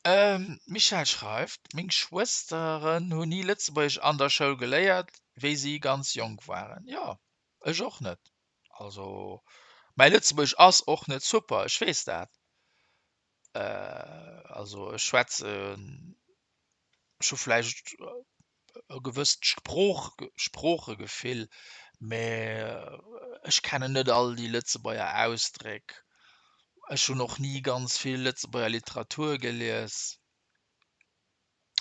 D'Michèle schreift, Meng Schwësteren hunn ni Lëtzebuergesch an der Schoul geléiert, wéi si ganz jonk waren. Jo, ech och net. Also, mäi Lëtzebuergesch ass och net super, ech weess dat. Also, ech schwätzen Ech hu vläicht e gewësst Sprooch Sproochegefill, mä ech kennen net all déi Lëtzebuerger Ausdréck. Ech hunn och ni ganz vill Lëtzebuerger Literatur gelies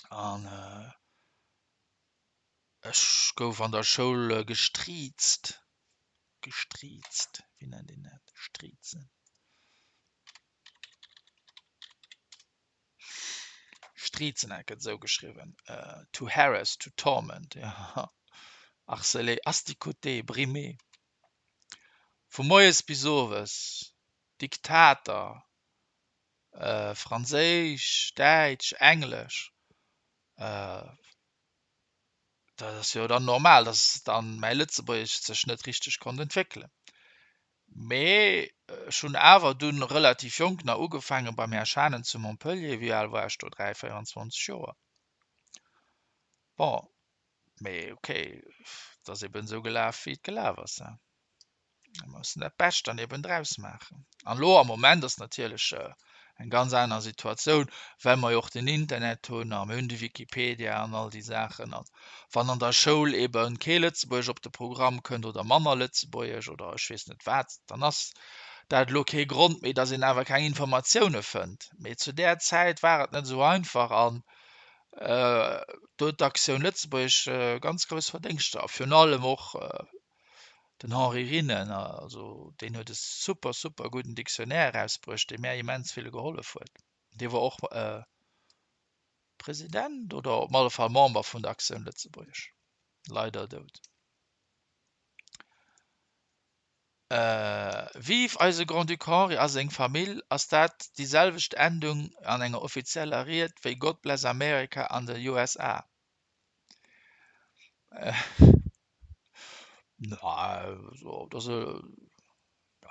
an ech gouf an der Schoul gestriizt, gestriizt, wéi nennt een dat, striizen? Striizen, dat gëtt esou geschriwwen, to harass, to torment, jo, harceler, asticoter, brimer, vu moies bis owes, Diktater, Franséisch, Däitsch, Englesch. Dat ass jo dann normal, dass dann mäi Lëtzebuergesch sech net richteg konnt entwéckelen. Mee ech hunn awer dunn relativ jonk nach ugefaange beim Här Schanen zu Montpellier, wéi al war ech do, 3, 24 Joer. Bon, mee okay, et ass eben esou gelaf, wéi et gelaf ass. Mir mussen dat Bescht dann eben draus maachen. An elo am Moment ass natierlech eng ganz aner Situatioun, well mer jo och den Internet hunn a mir hunn de Wikipedia an all déi Saachen. An wann an der Schoul ebe kee Lëtzebuergesch op de Programm kënnt oder manner Lëtzebuergesch oder ech weess net wat, dann ass dat elo kee Grond méi, datt een awer keng Informatioune fënnt. Mee zu där Zäit war et net esou einfach an do huet d'Aktioun Lëtzebuergesch ganz grouss Verdéngschter a virun allem och Den Henri Rinnen, also deen huet e super, super gudden Dictionnaire erausbruecht, dee mär immens vill gehollef huet. Dee war och President oder op alle Fall Member vun der Actioun Lëtzebuergesch. Leider dout. Vive eise Grand-Duc Henri a seng Famill, ass dat déi selwecht Endung an enger offizieller Ried wéi God bless America an de USA?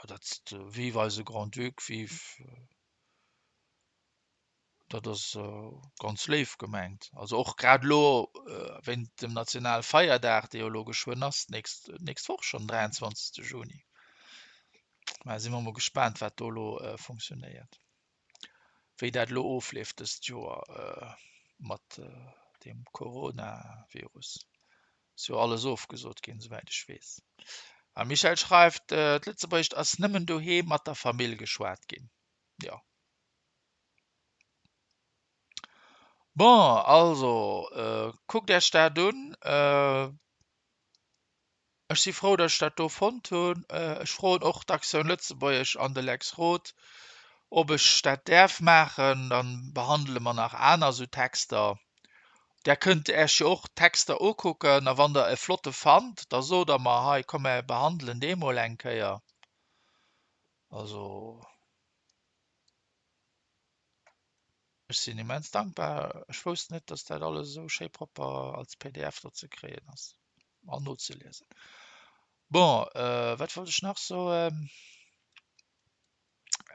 Dat vive eise Grand-Duc, vive, dat ass ganz léif gemengt. Also och grad elo wéint dem Nationalfeierdag, dee jo elo geschwënn ass, d'nächst, d'nächst Woch schonn, den 23. Juni. Mä si mer mol gespaant, wat do elo funktionéiert. Wéi dat elo ofleeft dëst Joer mat deem Coronavirus. Ass jo alles ofgesot ginn, souwäit ech weess. A Michèle schreift, D'Lëtzebuergescht ass nëmmen doheem mat der Famill geschwat ginn. Jo. Bon, also kuckt Iech dat un. Ech si frou, datt ech dat do fonnt hunn. Ech froen och d'Actioun Lëtzebuergesch an de Lex Roth, ob ech dat däerf maachen. Da behandele mer nach aner esou Texter. Där kënnt Äech jo och d'Texter ukucken a wann Der e flotte fannt, da sot Der mer, hei komm mer behandelen dee mol eng Kéier. Also ech sinn immens dankbar. Ech wousst net, dass dat alles esou schéi propper als pdf do ze kréien ass an nozeliesen. Bon, wat wollt ech nach soen?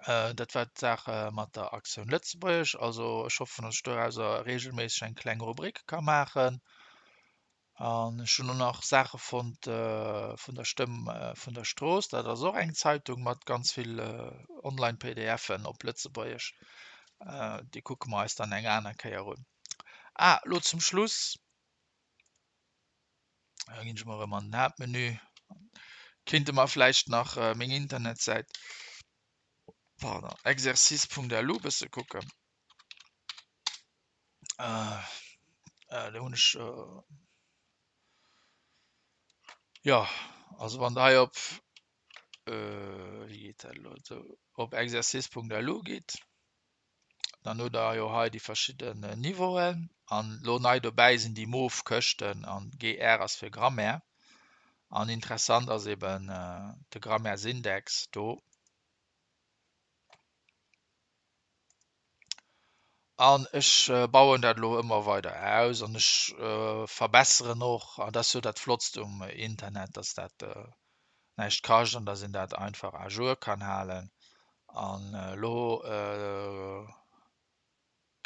Dat war d'Saach mat der Aktioun Lëtzebuergesch. Also ech hoffen, datt ech dorauser reegelméisseg eng kleng Rubrik ka maachen. An ech hunn och nach Saache fonnt vun der Stëmm vun der Strooss. Dat ass och eng Zeitung mat ganz vill Online-PDFen op Lëtzebuergesch. Déi kucke mer eis dann eng aner Kéier un. Ah, lo zum Schluss. Da ginn ech mol erëm an den Haaptmenü. Kéinte mer vläicht nach meng Internetsäit, pardon, exercice.lu bësse kucken. Do hunn ech, jo, also wann Der hei op, wéi geet dat elo, esou, op exercice.lu gitt, Dann hutt der jo hei déi verschidden Niveauen an elo nei dobäi sinn déi mof Këschten an GR ass fir Grammaire an interessant ass eben de Grammairsindex do. An ech bauen dat elo ëmmer weider aus an ech verbesseren och an dat ass jo dat Flottst um Internet, dass dat näischt kascht an dass een dat einfach à jour kann halen. An elo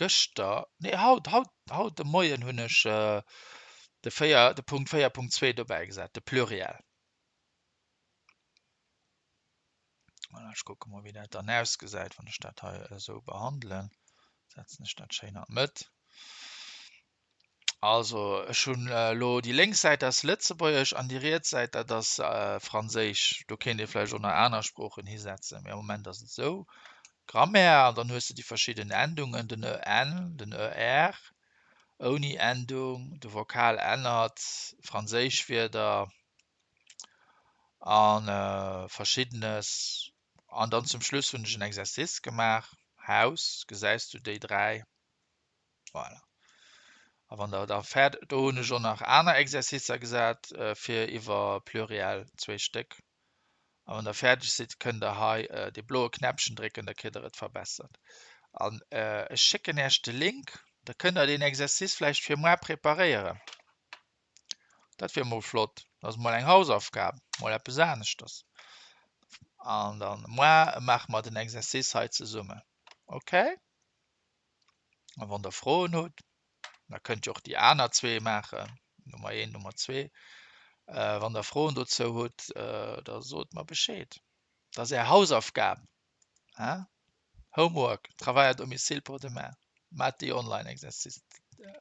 gëschter, nee haut, haut, haut de Moien hunn ech de 4, de Punkt 4.2 dobäi gesat, de Pluriel. Voilà, ech kucke mol, wéi dat dann ausgesäit, wann ech dat hei esou behandelen. Setzen ech dat schéin an d'Mëtt. Also ech hunn elo déi lénks Säit ass Lëtzebuergesch an déi riets Säit dat ass Franséisch. Do kéint ee vläicht och nach aner Sproochen hisetzen, mee am Moment ass et esou. Grammaire an dann hues de déi verschidden Endungen, den en, den er, ouni Endung, de Vokal ännert, franséisch Wierder a Verschiddenes. An dann zum Schluss hunn ech en Exercice gemaach, Haus, gesäis du déi 3? Voilà. A wann der da fäerdeg, do hunn ech och nach aner Exercicer gesat fir iwwer Pluriel, zwee Stéck. A wann der fäerdeg sidd, kënnt der hei dee bloe Knäppchen drécken, da kritt der et verbessert. An ech schécken Iech de Link, da kënnt der deen Exercice vläicht fir muar preparéieren. Dat wier mol flott. Dat ass mol eng Hausaufgab, mol eppes aneschters. An dann muar maache mer den Exercice hei zesummen. Okay? A wann der Froen hutt, da kënnt Dir och déi aner zwee maachen, Nummer 1, Nummer 2. Wann der Froen dozou hutt, da sot mer Bescheed. Dat ass Är Hausaufgab, hein? Homework, travail à domicile pour demain. Maacht déi Online-Exercice,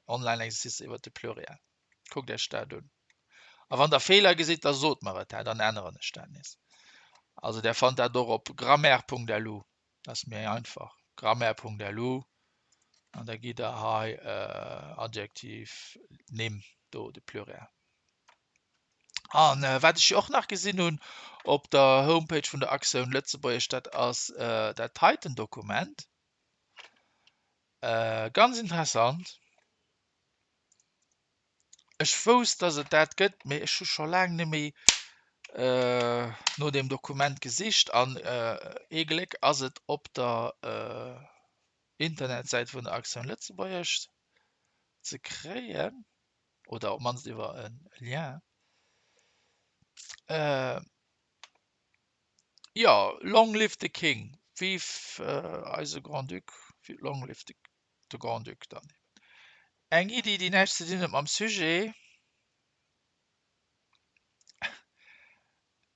Online-Exercicer iwwer de Pluriel. Kuckt Iech dat un. A wann der Feeler gesitt, da sot mer et, dann änneren ech dat nees. Also där fannt dat och op grammaire.lu. Dat ass méi einfach. Grammaire.lu an da gitt der hei Adjektiv, Nimm, do de Pluriel. An wat ech jo och nach gesinn hunn op der Homepage vun der Aktioun Lëtzebuergesch, dat ass dat heiten Dokument. Ganz interessant. Ech wousst, dass et dat gëtt, mee ech hu scho laang net méi no deem Dokument gesicht. An ee Gléck ass et op der Internetsäit vun der Aktioun Lëtzebuergesch ze kréien, oder op d'mannst iwwer e Lien. Jo, Long live the King! Vive eise Grand-Duc! Long live the de Grand-Duc dann eben. Eng Iddi, déi näischt ze dinn huet mam Sujet.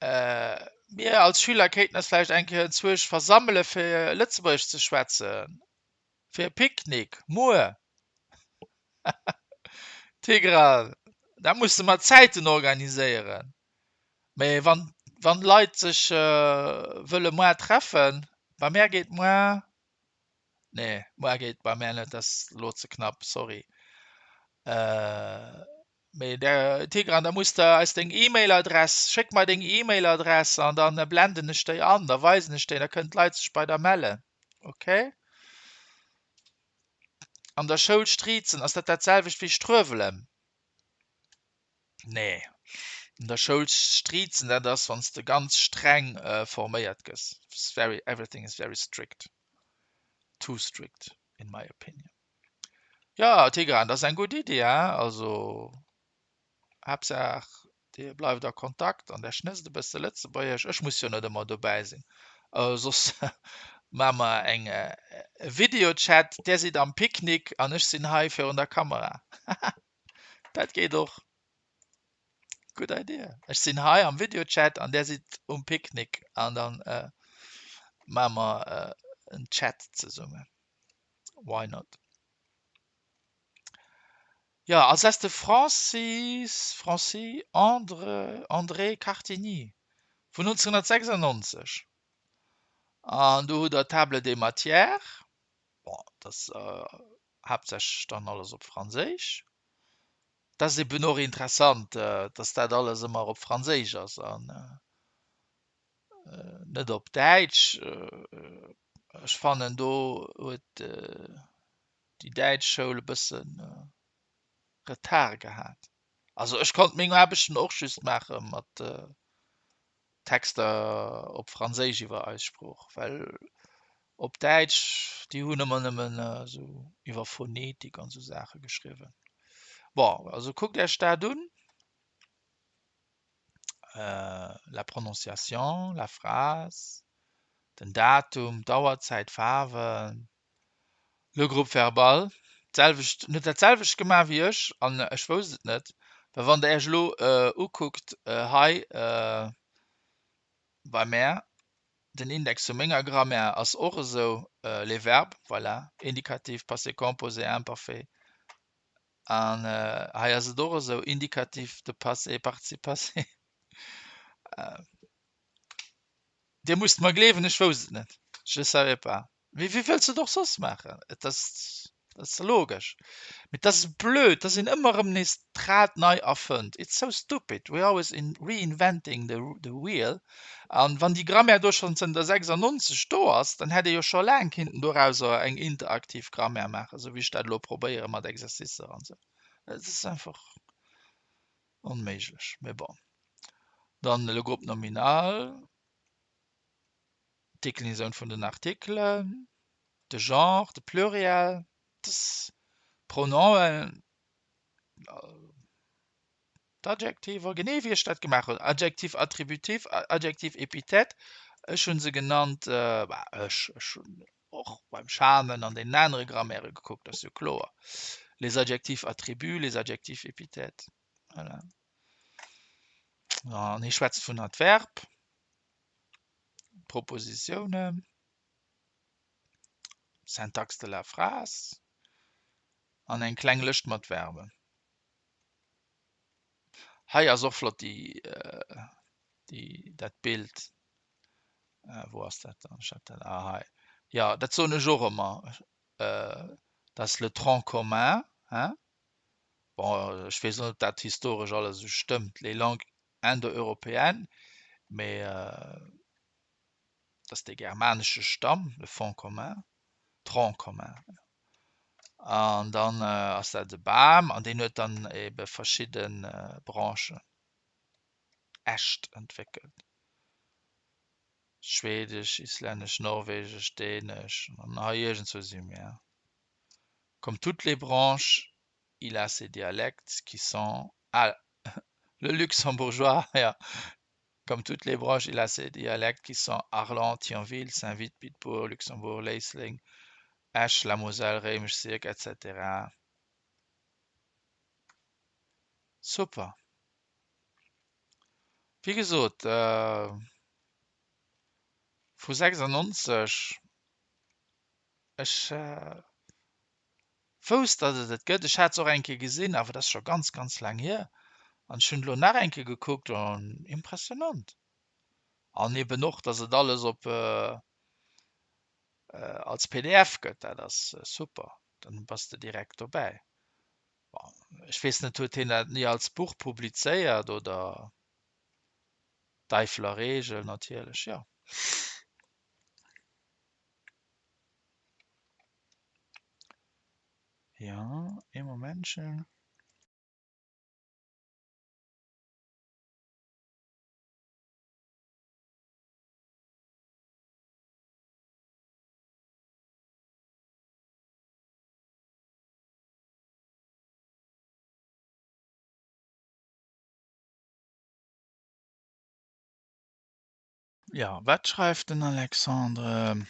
Mir als Schüler kéinten eis vläicht eng Kéier enzwousch versammele fir Lëtzebuergesch ze schwätzen. Fir e Picknick muer. Tigran, da musse mer Zäiten organiséieren. Mee wann, wann Leit sech wëlle muar treffen, bei mär geet muar Nee, moar geet bei mär net, dat ass lo ze knapp, sorry. Mee der Tigran, da muss de eis deng E-Mail-Adress, schéck mer deng E-Mail-Adress an dann blenden ech déi an, da weisen ech déi, da kënnen d'Leit sech bei der mellen. Okay? An der Schoul striizen, ass dat dat selwecht wéi struewelen? Nee. An der Schoul striizen, dat ass, wann s de ganz streng forméiert gëss. It's very, everything is very strict. Too strict, in my opinion. Jo, Tigran, dat ass eng gutt Iddi, hein? Also, Haaptsaach, Dir bleift a Kontakt an der schnësst e bësse Lëtzebuergesch. Ech muss jo net ëmmer dobäi sinn. Soss maache mer eng e Videochat, där sidd am Picknick an ech sinn hei virun der Kamera. Haha, dat geet och. Good idea. Ech sinn hei am Videochat an där sidd um Picknick an dann maache mer en Chat zesummen. Why not? Jo, also ass de Francis, Francis André, André Cartigny vun 1996. An do hutt Der d'Table des matières. Bon, dat ass haaptsächlech dann alles op Franséisch. Dat ass eben och interessant, dass dat alles ëmmer op Franséisch ass an net op Däitsch. Ech fannen, do huet déi däitsch Schoul e bësse Retard gehat. Also ech konnt meng Aarbechten och just maache mat Texter op Franséisch iwwer eis Sprooch, well op Däitsch, déi hunn ëmmer nëmmen esou iwwer Phonetik an esou Saache geschriwwen. Bon, also kuckt Iech dat un, la prononciation, la phrase, den Datum, d'Auerzäit, d'Faarwen, Le groupe verbal, d'selwecht, en huet dat selwecht gemaach wéi ech an ech wousst et net, well wann der Iech elo ukuckt hei bei mär, den Index vu menger Grammaire ass och esou, les verbes, voilà, Indikativ, Passé composé, Imparfait, an hei ass et och esou, Indicatif de passé, Participe passé. Dir musst mer gleewen, ech wousst et net, je savais pas. Mee wéi wëlls de et och soss maachen? Et ass, dat ass logesch. Mee et ass blöd, dass een ëmmer erëm nees d'Rad nei erfënnt. It's so stupid, we're always in reinventing the, the wheel. An wann déi Grammaire do schonn zënter 96 do ass, dann hätt ee jo scho laang kinnten dorauser eng interaktiv Grammaire maachen, esou wéi ech dat elo probéiere mat Exercicer an esou. Et ass einfach onméiglech. Mee bon. Dann le groupe nominal. D'Deklinatioun vun den Artikelen, de Genre, de Pluriel, d'Pronomen, d'Adjektiver, genee wéi ech dat gemaach hunn, Adjectif attributif, Adjectif épithète, ech hu se genannt, bah, ech, ech hunn och beim Schamen an deenen anere Grammairë gekuckt, ass jo kloer, les adjectifs attributs, les adjectifs épithètes, voilà. An hie schwätzt vun Adverb. Propositiounen, Syntaxe de la phrase an eng kleng Lëscht mat Verben. Hei ass och flott déi, déi, dat Bild. Wou ass dat dann? Ech hat dat, ah hei. Jo, dat soen ech och ëmmer, dat ass le tronc commun, hein. Bon, ech weess net, ob dat historesch alles esou stëmmt, les langues indo-européennes, mee dat ass dee germanesche Stamm, le fond commun, tronc commun. An dann ass dat e Bam an deen huet dann ebe verschidde Branchen, Äscht entwéckelt, Schwedesch, Islännesch, Norwegesch, Dänesch an hei iergendzwou si mir. Comme toutes les branches, il a ses dialectes qui sont, ah, le luxembourgeois, ja, comme toutes les branches, il a ses dialectes qui sont Arlon, Thionville, Saint-Vith, Bitbourg, Luxembourg, Léisling, Esch, la Moselle, Réimech, Sierck, etc. Super. Wéi gesot, vu 96, ech Wousst, datt et et gëtt. Ech hat se och eng Kéier gesinn, awer dat ass scho ganz, ganz laang hier. An ech hunn elo nach eng Kéier gekuckt an impressionant. An eben och, datt et alles op als pdf gëtt, dat ass super. Dann bass de direkt dobäi. Bon, ech weess net, huet hien dat ni als Buch publizéiert oder? D'Eifeler Reegel natierlech, jo. Jo, ee Momentchen. Jo, wat schreift den Alexandre?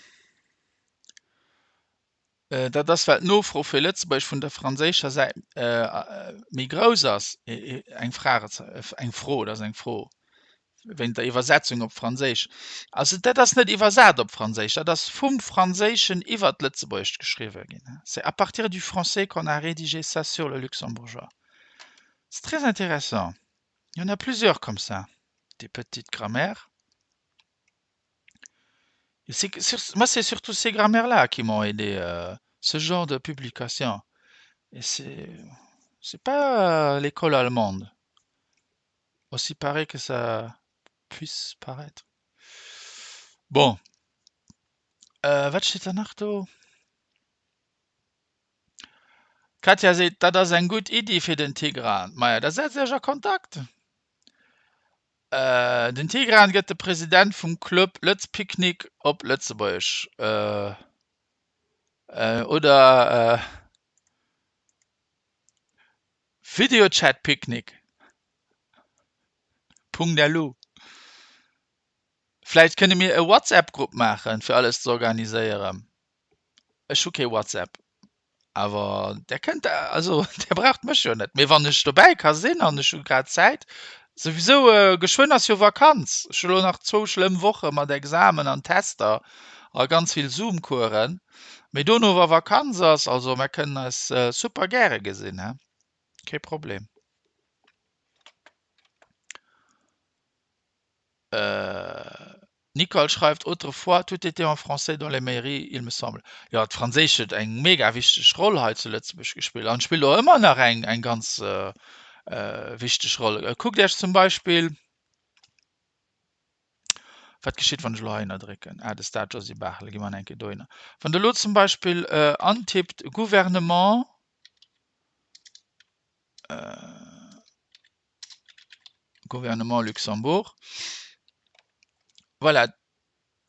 Dat ass well d'Nofro fir Lëtzebuergesch vun der franséischer Säit méi grouss ass. Eng Frage, eng Fro, dat ass eng Fro wéint der Iwwersetzung op Franséisch. Also dat ass net iwwersat op Franséisch, dat ass vum Franséischen iwwer d'Lëtzebuergescht geschriwwe ginn. C'est à partir du français qu'on a rédigé ça sur le luxembourgeois. C'est très intéressant. Il y en a plusieurs comme ça, des petites grammaires. Moi, c'est surtout ces grammaires-là qui m'ont aidé, euh, ce genre de publication. Et c'est, c'est pas euh, l'école allemande, aussi pareil que ça puisse paraître. Bon, äh, wat steet da nach do? D'Katja seet, dat ass eng gutt Iddi fir den Tigran. Maja, da setzt Iech a Kontakt. Den Tigran gëtt de President vum Club Lëtz Picknick op Lëtzebuergesch oder Videochat Picknick. .lu Vläicht kënne mir e WhatsApp-Grupp maachen, fir alles ze organiséieren. Ech hu kee WhatsApp, awer där kënnt, also där braucht mech jo net. Mee wann ech dobäi ka sinn an ech hu grad Zäit, souwisou geschwënn ass jo Vakanz. Ech hu lo nach zwou schlëmm Woche mat Examen an Tester a ganz vill Zoom-Coursen, mee dono wa Vakanz ass, also mär kënnen eis super gäre gesinn, he, kee Problem. Nicole schreift, Autrefois, tout était en français dans les mairies, il me semble. Jo, d'Franséisch huet eng mega wichteg Roll hei zu Lëtzebuerg gespillt an spillt och ëmmer nach eng eng ganz wichteg Roll. Kuckt Iech zum Beispill, wat geschitt, wann ech elo heihinner drécken? Ah, de Stade Josy Barthel, gi mer eng Kéier dohinner. Wann Der elo zum Beispill antippt Gouvernement, Gouvernement Luxembourg. Voilà,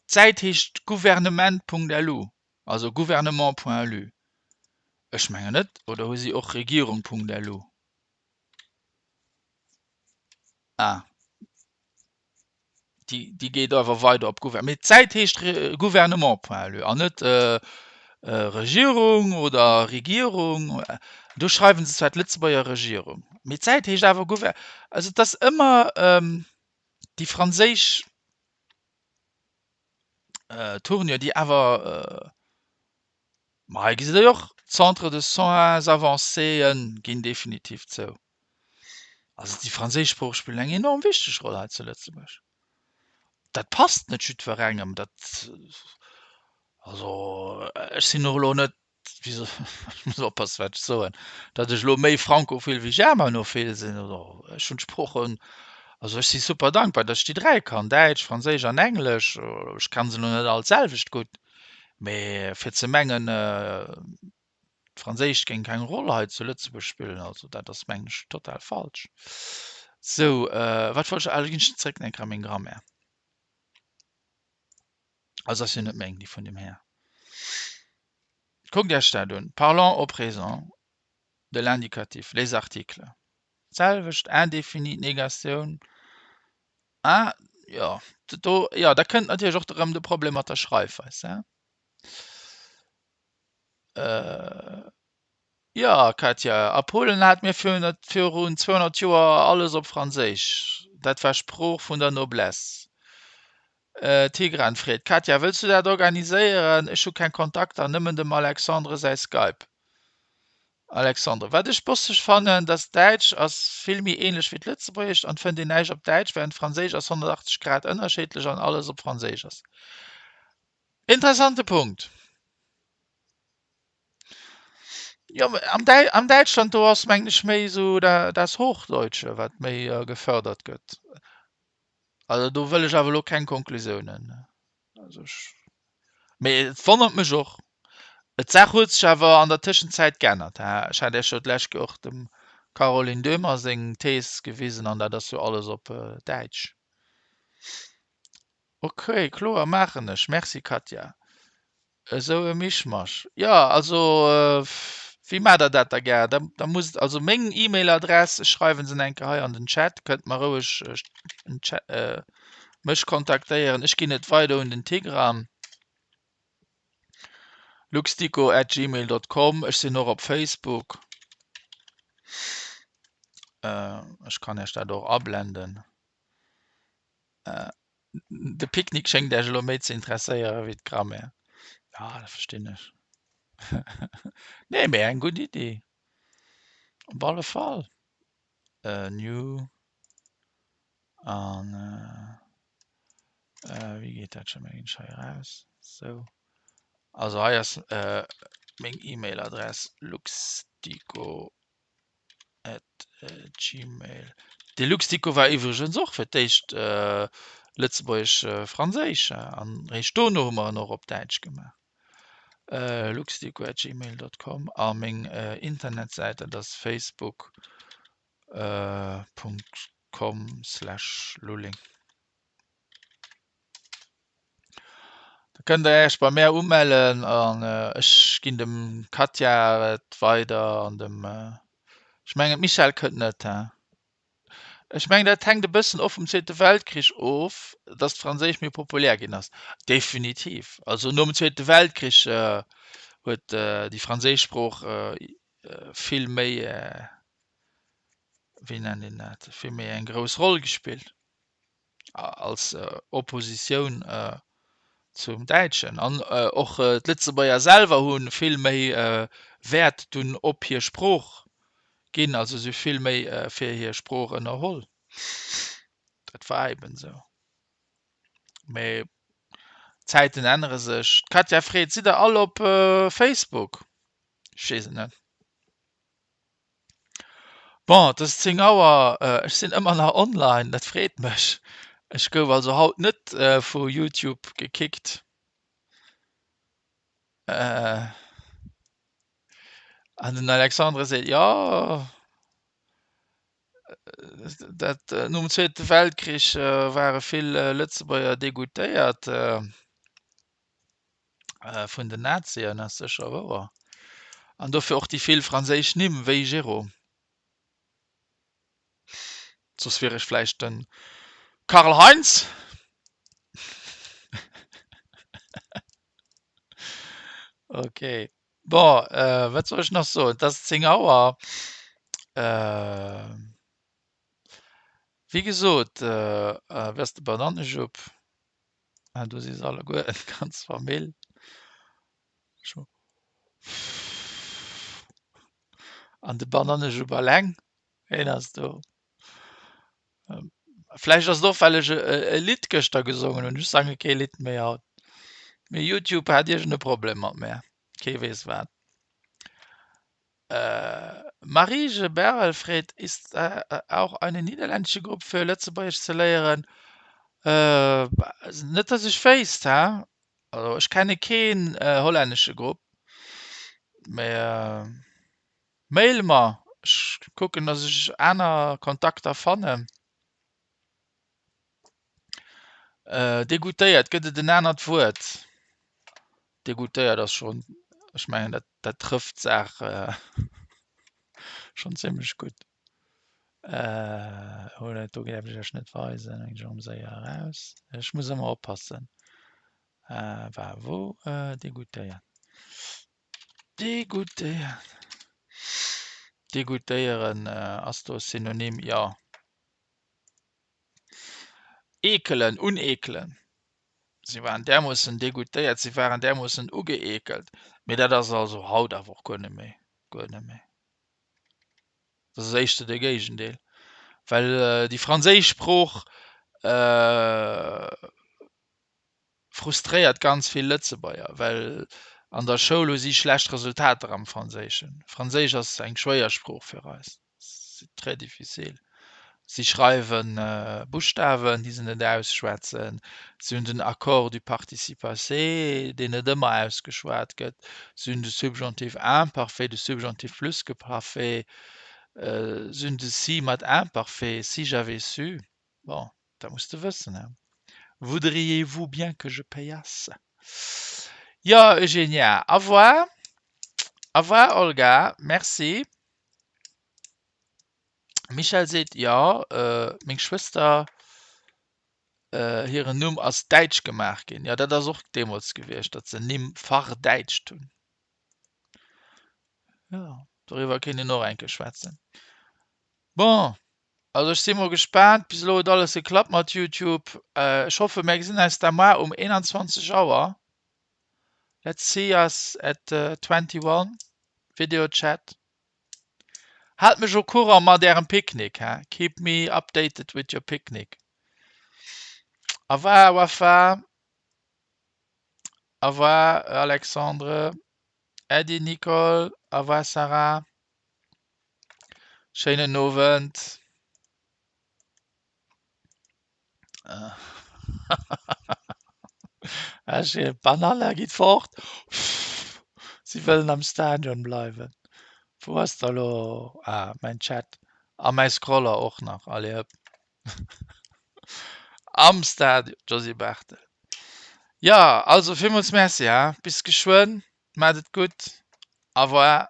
d'Säit heescht gouvernement.lu, also gouvernement.lu. Ech mengen net, oder hu si och Regierung.lu? Ah, déi, déi geet awer weider op Gouver-, mee d'Säit heescht Gouvernement.lu an net Regierung oder Regierung. Do schreiwen se zwar d'Lëtzebuerger Regierung, mee d'Säit heescht awer Gouver-, also et ass ëmmer déi franséisch Tournure, déi awer, ma hei gesitt Der jo och, Centre de soins avancés ginn definitiv zou. Also déi franséisch Sprooch spillt eng enorm wichteg Roll hei zu Lëtzebuerg. Dat passt net jiddwerengem, dat, also ech sinn och elo net, wéi soll, ech muss oppassen, wat ech soen, datt ech elo méi Frankophil wéi Germanophil sinn oder, ech hunn d'Sproochen, also ech si super dankbar, datt ech déi 3 kann, Däitsch, Franséisch an Englesch. Ech kann se elo net all d'selwecht gutt, mee fir ze mengen, D'Franséischt géing keng Roll hei zu Lëtzebuerg spillen, also dat ass mengen ech total falsch. Sou, wat wollt ech, ah, elo ginn ech zréck eng Kéier a meng Grammaire. Also ass jo net meng, déi vun dem Här. Kuckt Iech dat un, Parlons au présent de l'indicatif, les articles. D'selwecht, indéfini, Negatioun, ah, jo, do, jo, da kënnt natierlech och erëm de Problem mat der Schreifweis, hein. Jo, Katja, a Polen hate mir virun 200 Joer alles op Franséisch. Dat war Sprooch vun der Noblesse. Tigran freet, Katja, wëlls du dat organiséieren? Ech hu keng Kontakter, nëmmen dem Alexandre säi Skype. Alexandre, Wat ech bosseg fannen, dass Däitsch ass vill méi ähnlech wéi d'Lëtzebuergescht an fënnt een näischt op Däitsch, während Franséisch ass 180 Grad ënnerscheedlech an alles op Franséisch ass. Interessante Punkt. Jo, am, Däi am Däitschland do ass mengen ech méi esou da das Hochdeutsche wat méi äh, gefördert gëtt. Also do wëll ech awer elo keng Konklusiounen. Also ech, mee et wonnert mech och. D'Saach huet sech awer an der Tëschenzäit geännert. Ech hat Iech jo d'lescht Kéier och dem Caroline Döhmer seng Thees gewisen an dat ass jo alles op Däitsch. Ok, kloer, maachen ech. Merci Katja. Esou e Mischmasch. Jo, also wéi maacht der dat da gär? Da da musst also meng E-Mail-Adress, ech schreiwen se eng Kéier hei an den Chat, kënnt mer roueg en Chat mech kontaktéieren. Ech ginn et weider un den Tigran. Luxdico at gmail dot com Ech sinn och op Facebook. Ech kann Iech dat och ablenden. De Picknick schéngt Iech elo méi ze interesséiere wéi d'Grammaire. Ja, dat verstinn ech. Nee, mee eng gutt Iddi. Op alle Fall. New an wéi geet dat scho méi hei eraus? Sou. Also hei ass meng E-Mail-Adress luxdico at gmail. De Luxdico war iwwregens och fir d'éischt lëtzebuergesch-franséisch an réischt dono hu mer en och op Däitsch gemaach. Luxdico at gmail dot com a meng Internetsäit dat ass facebook Punkt com slash lulling. Da kënnt der Iech bei mär umellen an ech ginn dem Katja et weider an dem, ech mengen d'Michèle kënnt net, he? Ech mengen dat hänkt e bëssen och vum Zweete Weltkrich of, datt d'Franséisch méi populär ginn ass. Definitiv, also nom Zweete Weltkrich huet déi franséisch Sprooch vill méi, wéi nennt een dat, vill méi eng grouss Roll gespillt als Oppositioun zum Däitschen. An och d'Lëtzebuerger selwer hu vill méi Wäert dunn op hir Sprooch ginn, also si hu vill méi fir hir Sprooch ënnerholl. Dat war eben esou. Mee d'Zäiten ännere sech. D'Katja freet, Sidd der all op Facebook? Ech weess et net. Bon, et ass 10 Auer, ech sinn ëmmer nach online, dat freet mech. Ech gouf also haut net vu Youtube gekickt. An den Alexandre seet, jo, dat nom Zweete Weltkrich ware vill Lëtzebuerger degoûtéiert. Vun den Nazien ass sécher wouer. An dofir och déi vill franséisch Nimm wéi Jérôme. Soss wier ech vläicht de Karl-Heinz. Ok, bon, wat soll ech nach soen? Et ass 10 Auer. Wéi gesot, wéi ass de Banannejupp? Ah, do si se alleguer, d'ganz Famill. An de Banannejupp alleng, hien ass do. Vläicht ass et och, well ech e Lidd gëschter gesongen hunn. Ech sange kee Lidd méi haut. Mee Youtube hat iergend e Problem mat mär. Kee weess wat. Marije Berel freet, Ist auch eine niederländische Gruppe für Lëtzebuergesch ze léieren? Net dass ech wéisst, he? Also ech kenne keen hollännesche Grupp. Mee mail mer, ech kucken dass ech aner Kontakter fannen. Degoûtéiert, gëtt et en anert Wuert? Degoûtéiert ass schonn, ech mengen dat dat trëfft d'Saach schonn zimmlech gutt. Oh dat do däerf ech iech net weisen, eng ech erëm séier eraus. Ech muss ëmmer oppassen. War wou degoûtéiert, degoûtéiert, degoûtéieren ass do e Synonym? Jo. Eekelen, uneekelen. Si waren därmoossen degoûtéiert, si waren därmoossen ugeekelt. Mee dat ass also haut awer och guer net méi, guer net méi. Dat ass éischter de Géigendeel, well déi franséisch Sprooch frustréiert ganz vill Lëtzebuerger, well an der Schoul hu si schlecht Resultater am Franséischen. Franséisch ass eng schwéier Sprooch fir eis, c'est très difficile. Si schreiwe Buschtawen, déi se net ausschwätzen. Si hunn den Accord du participe passé, deen net ëmmer ausgeschwat gëtt. Si hunn de Subjonctif imparfait, de Subjonctif plus-que-parfait. Si hunn de si mat Imparfait, si j'avais su. Bon, dat muss de wëssen, he? Voudriez-vous bien que je payasse? Jo, Eugenia, au revoir. Au revoir, Olga. Merci. Michèle seet, Jo, meng Schwëster hiren Numm ass däitsch gemaach ginn. Jo, dat ass och deemools gewiescht, datt se Nimm verdäitscht hunn. Jo, doriwwer kéint een och eng Kéier schwätzen. Bon, also ech si mol gespaant. Bis elo huet alles geklappt mat YouTube. Ech hoffe mir gesinn eis da mar um 21 Auer. Let's see us at 21, Video Chat. Haalt mech au courant mat ärem Picknick, he? Keep me updated with your picnic. Au revoir Wafa, au revoir Alexandre, Äddi Nicole, au revoir Sarah. Schéinen Owend. D'Banane geet fort. Si wëllen am Stadion bleiwen. Wou ass da lo ah mäin Chat a mäi Scroller och nach. Allez hëpp. Am Stadion, Josy Barthel. Jo, also villmools Merci, ha. Bis geschwënn. Maacht et gutt. Au revoir.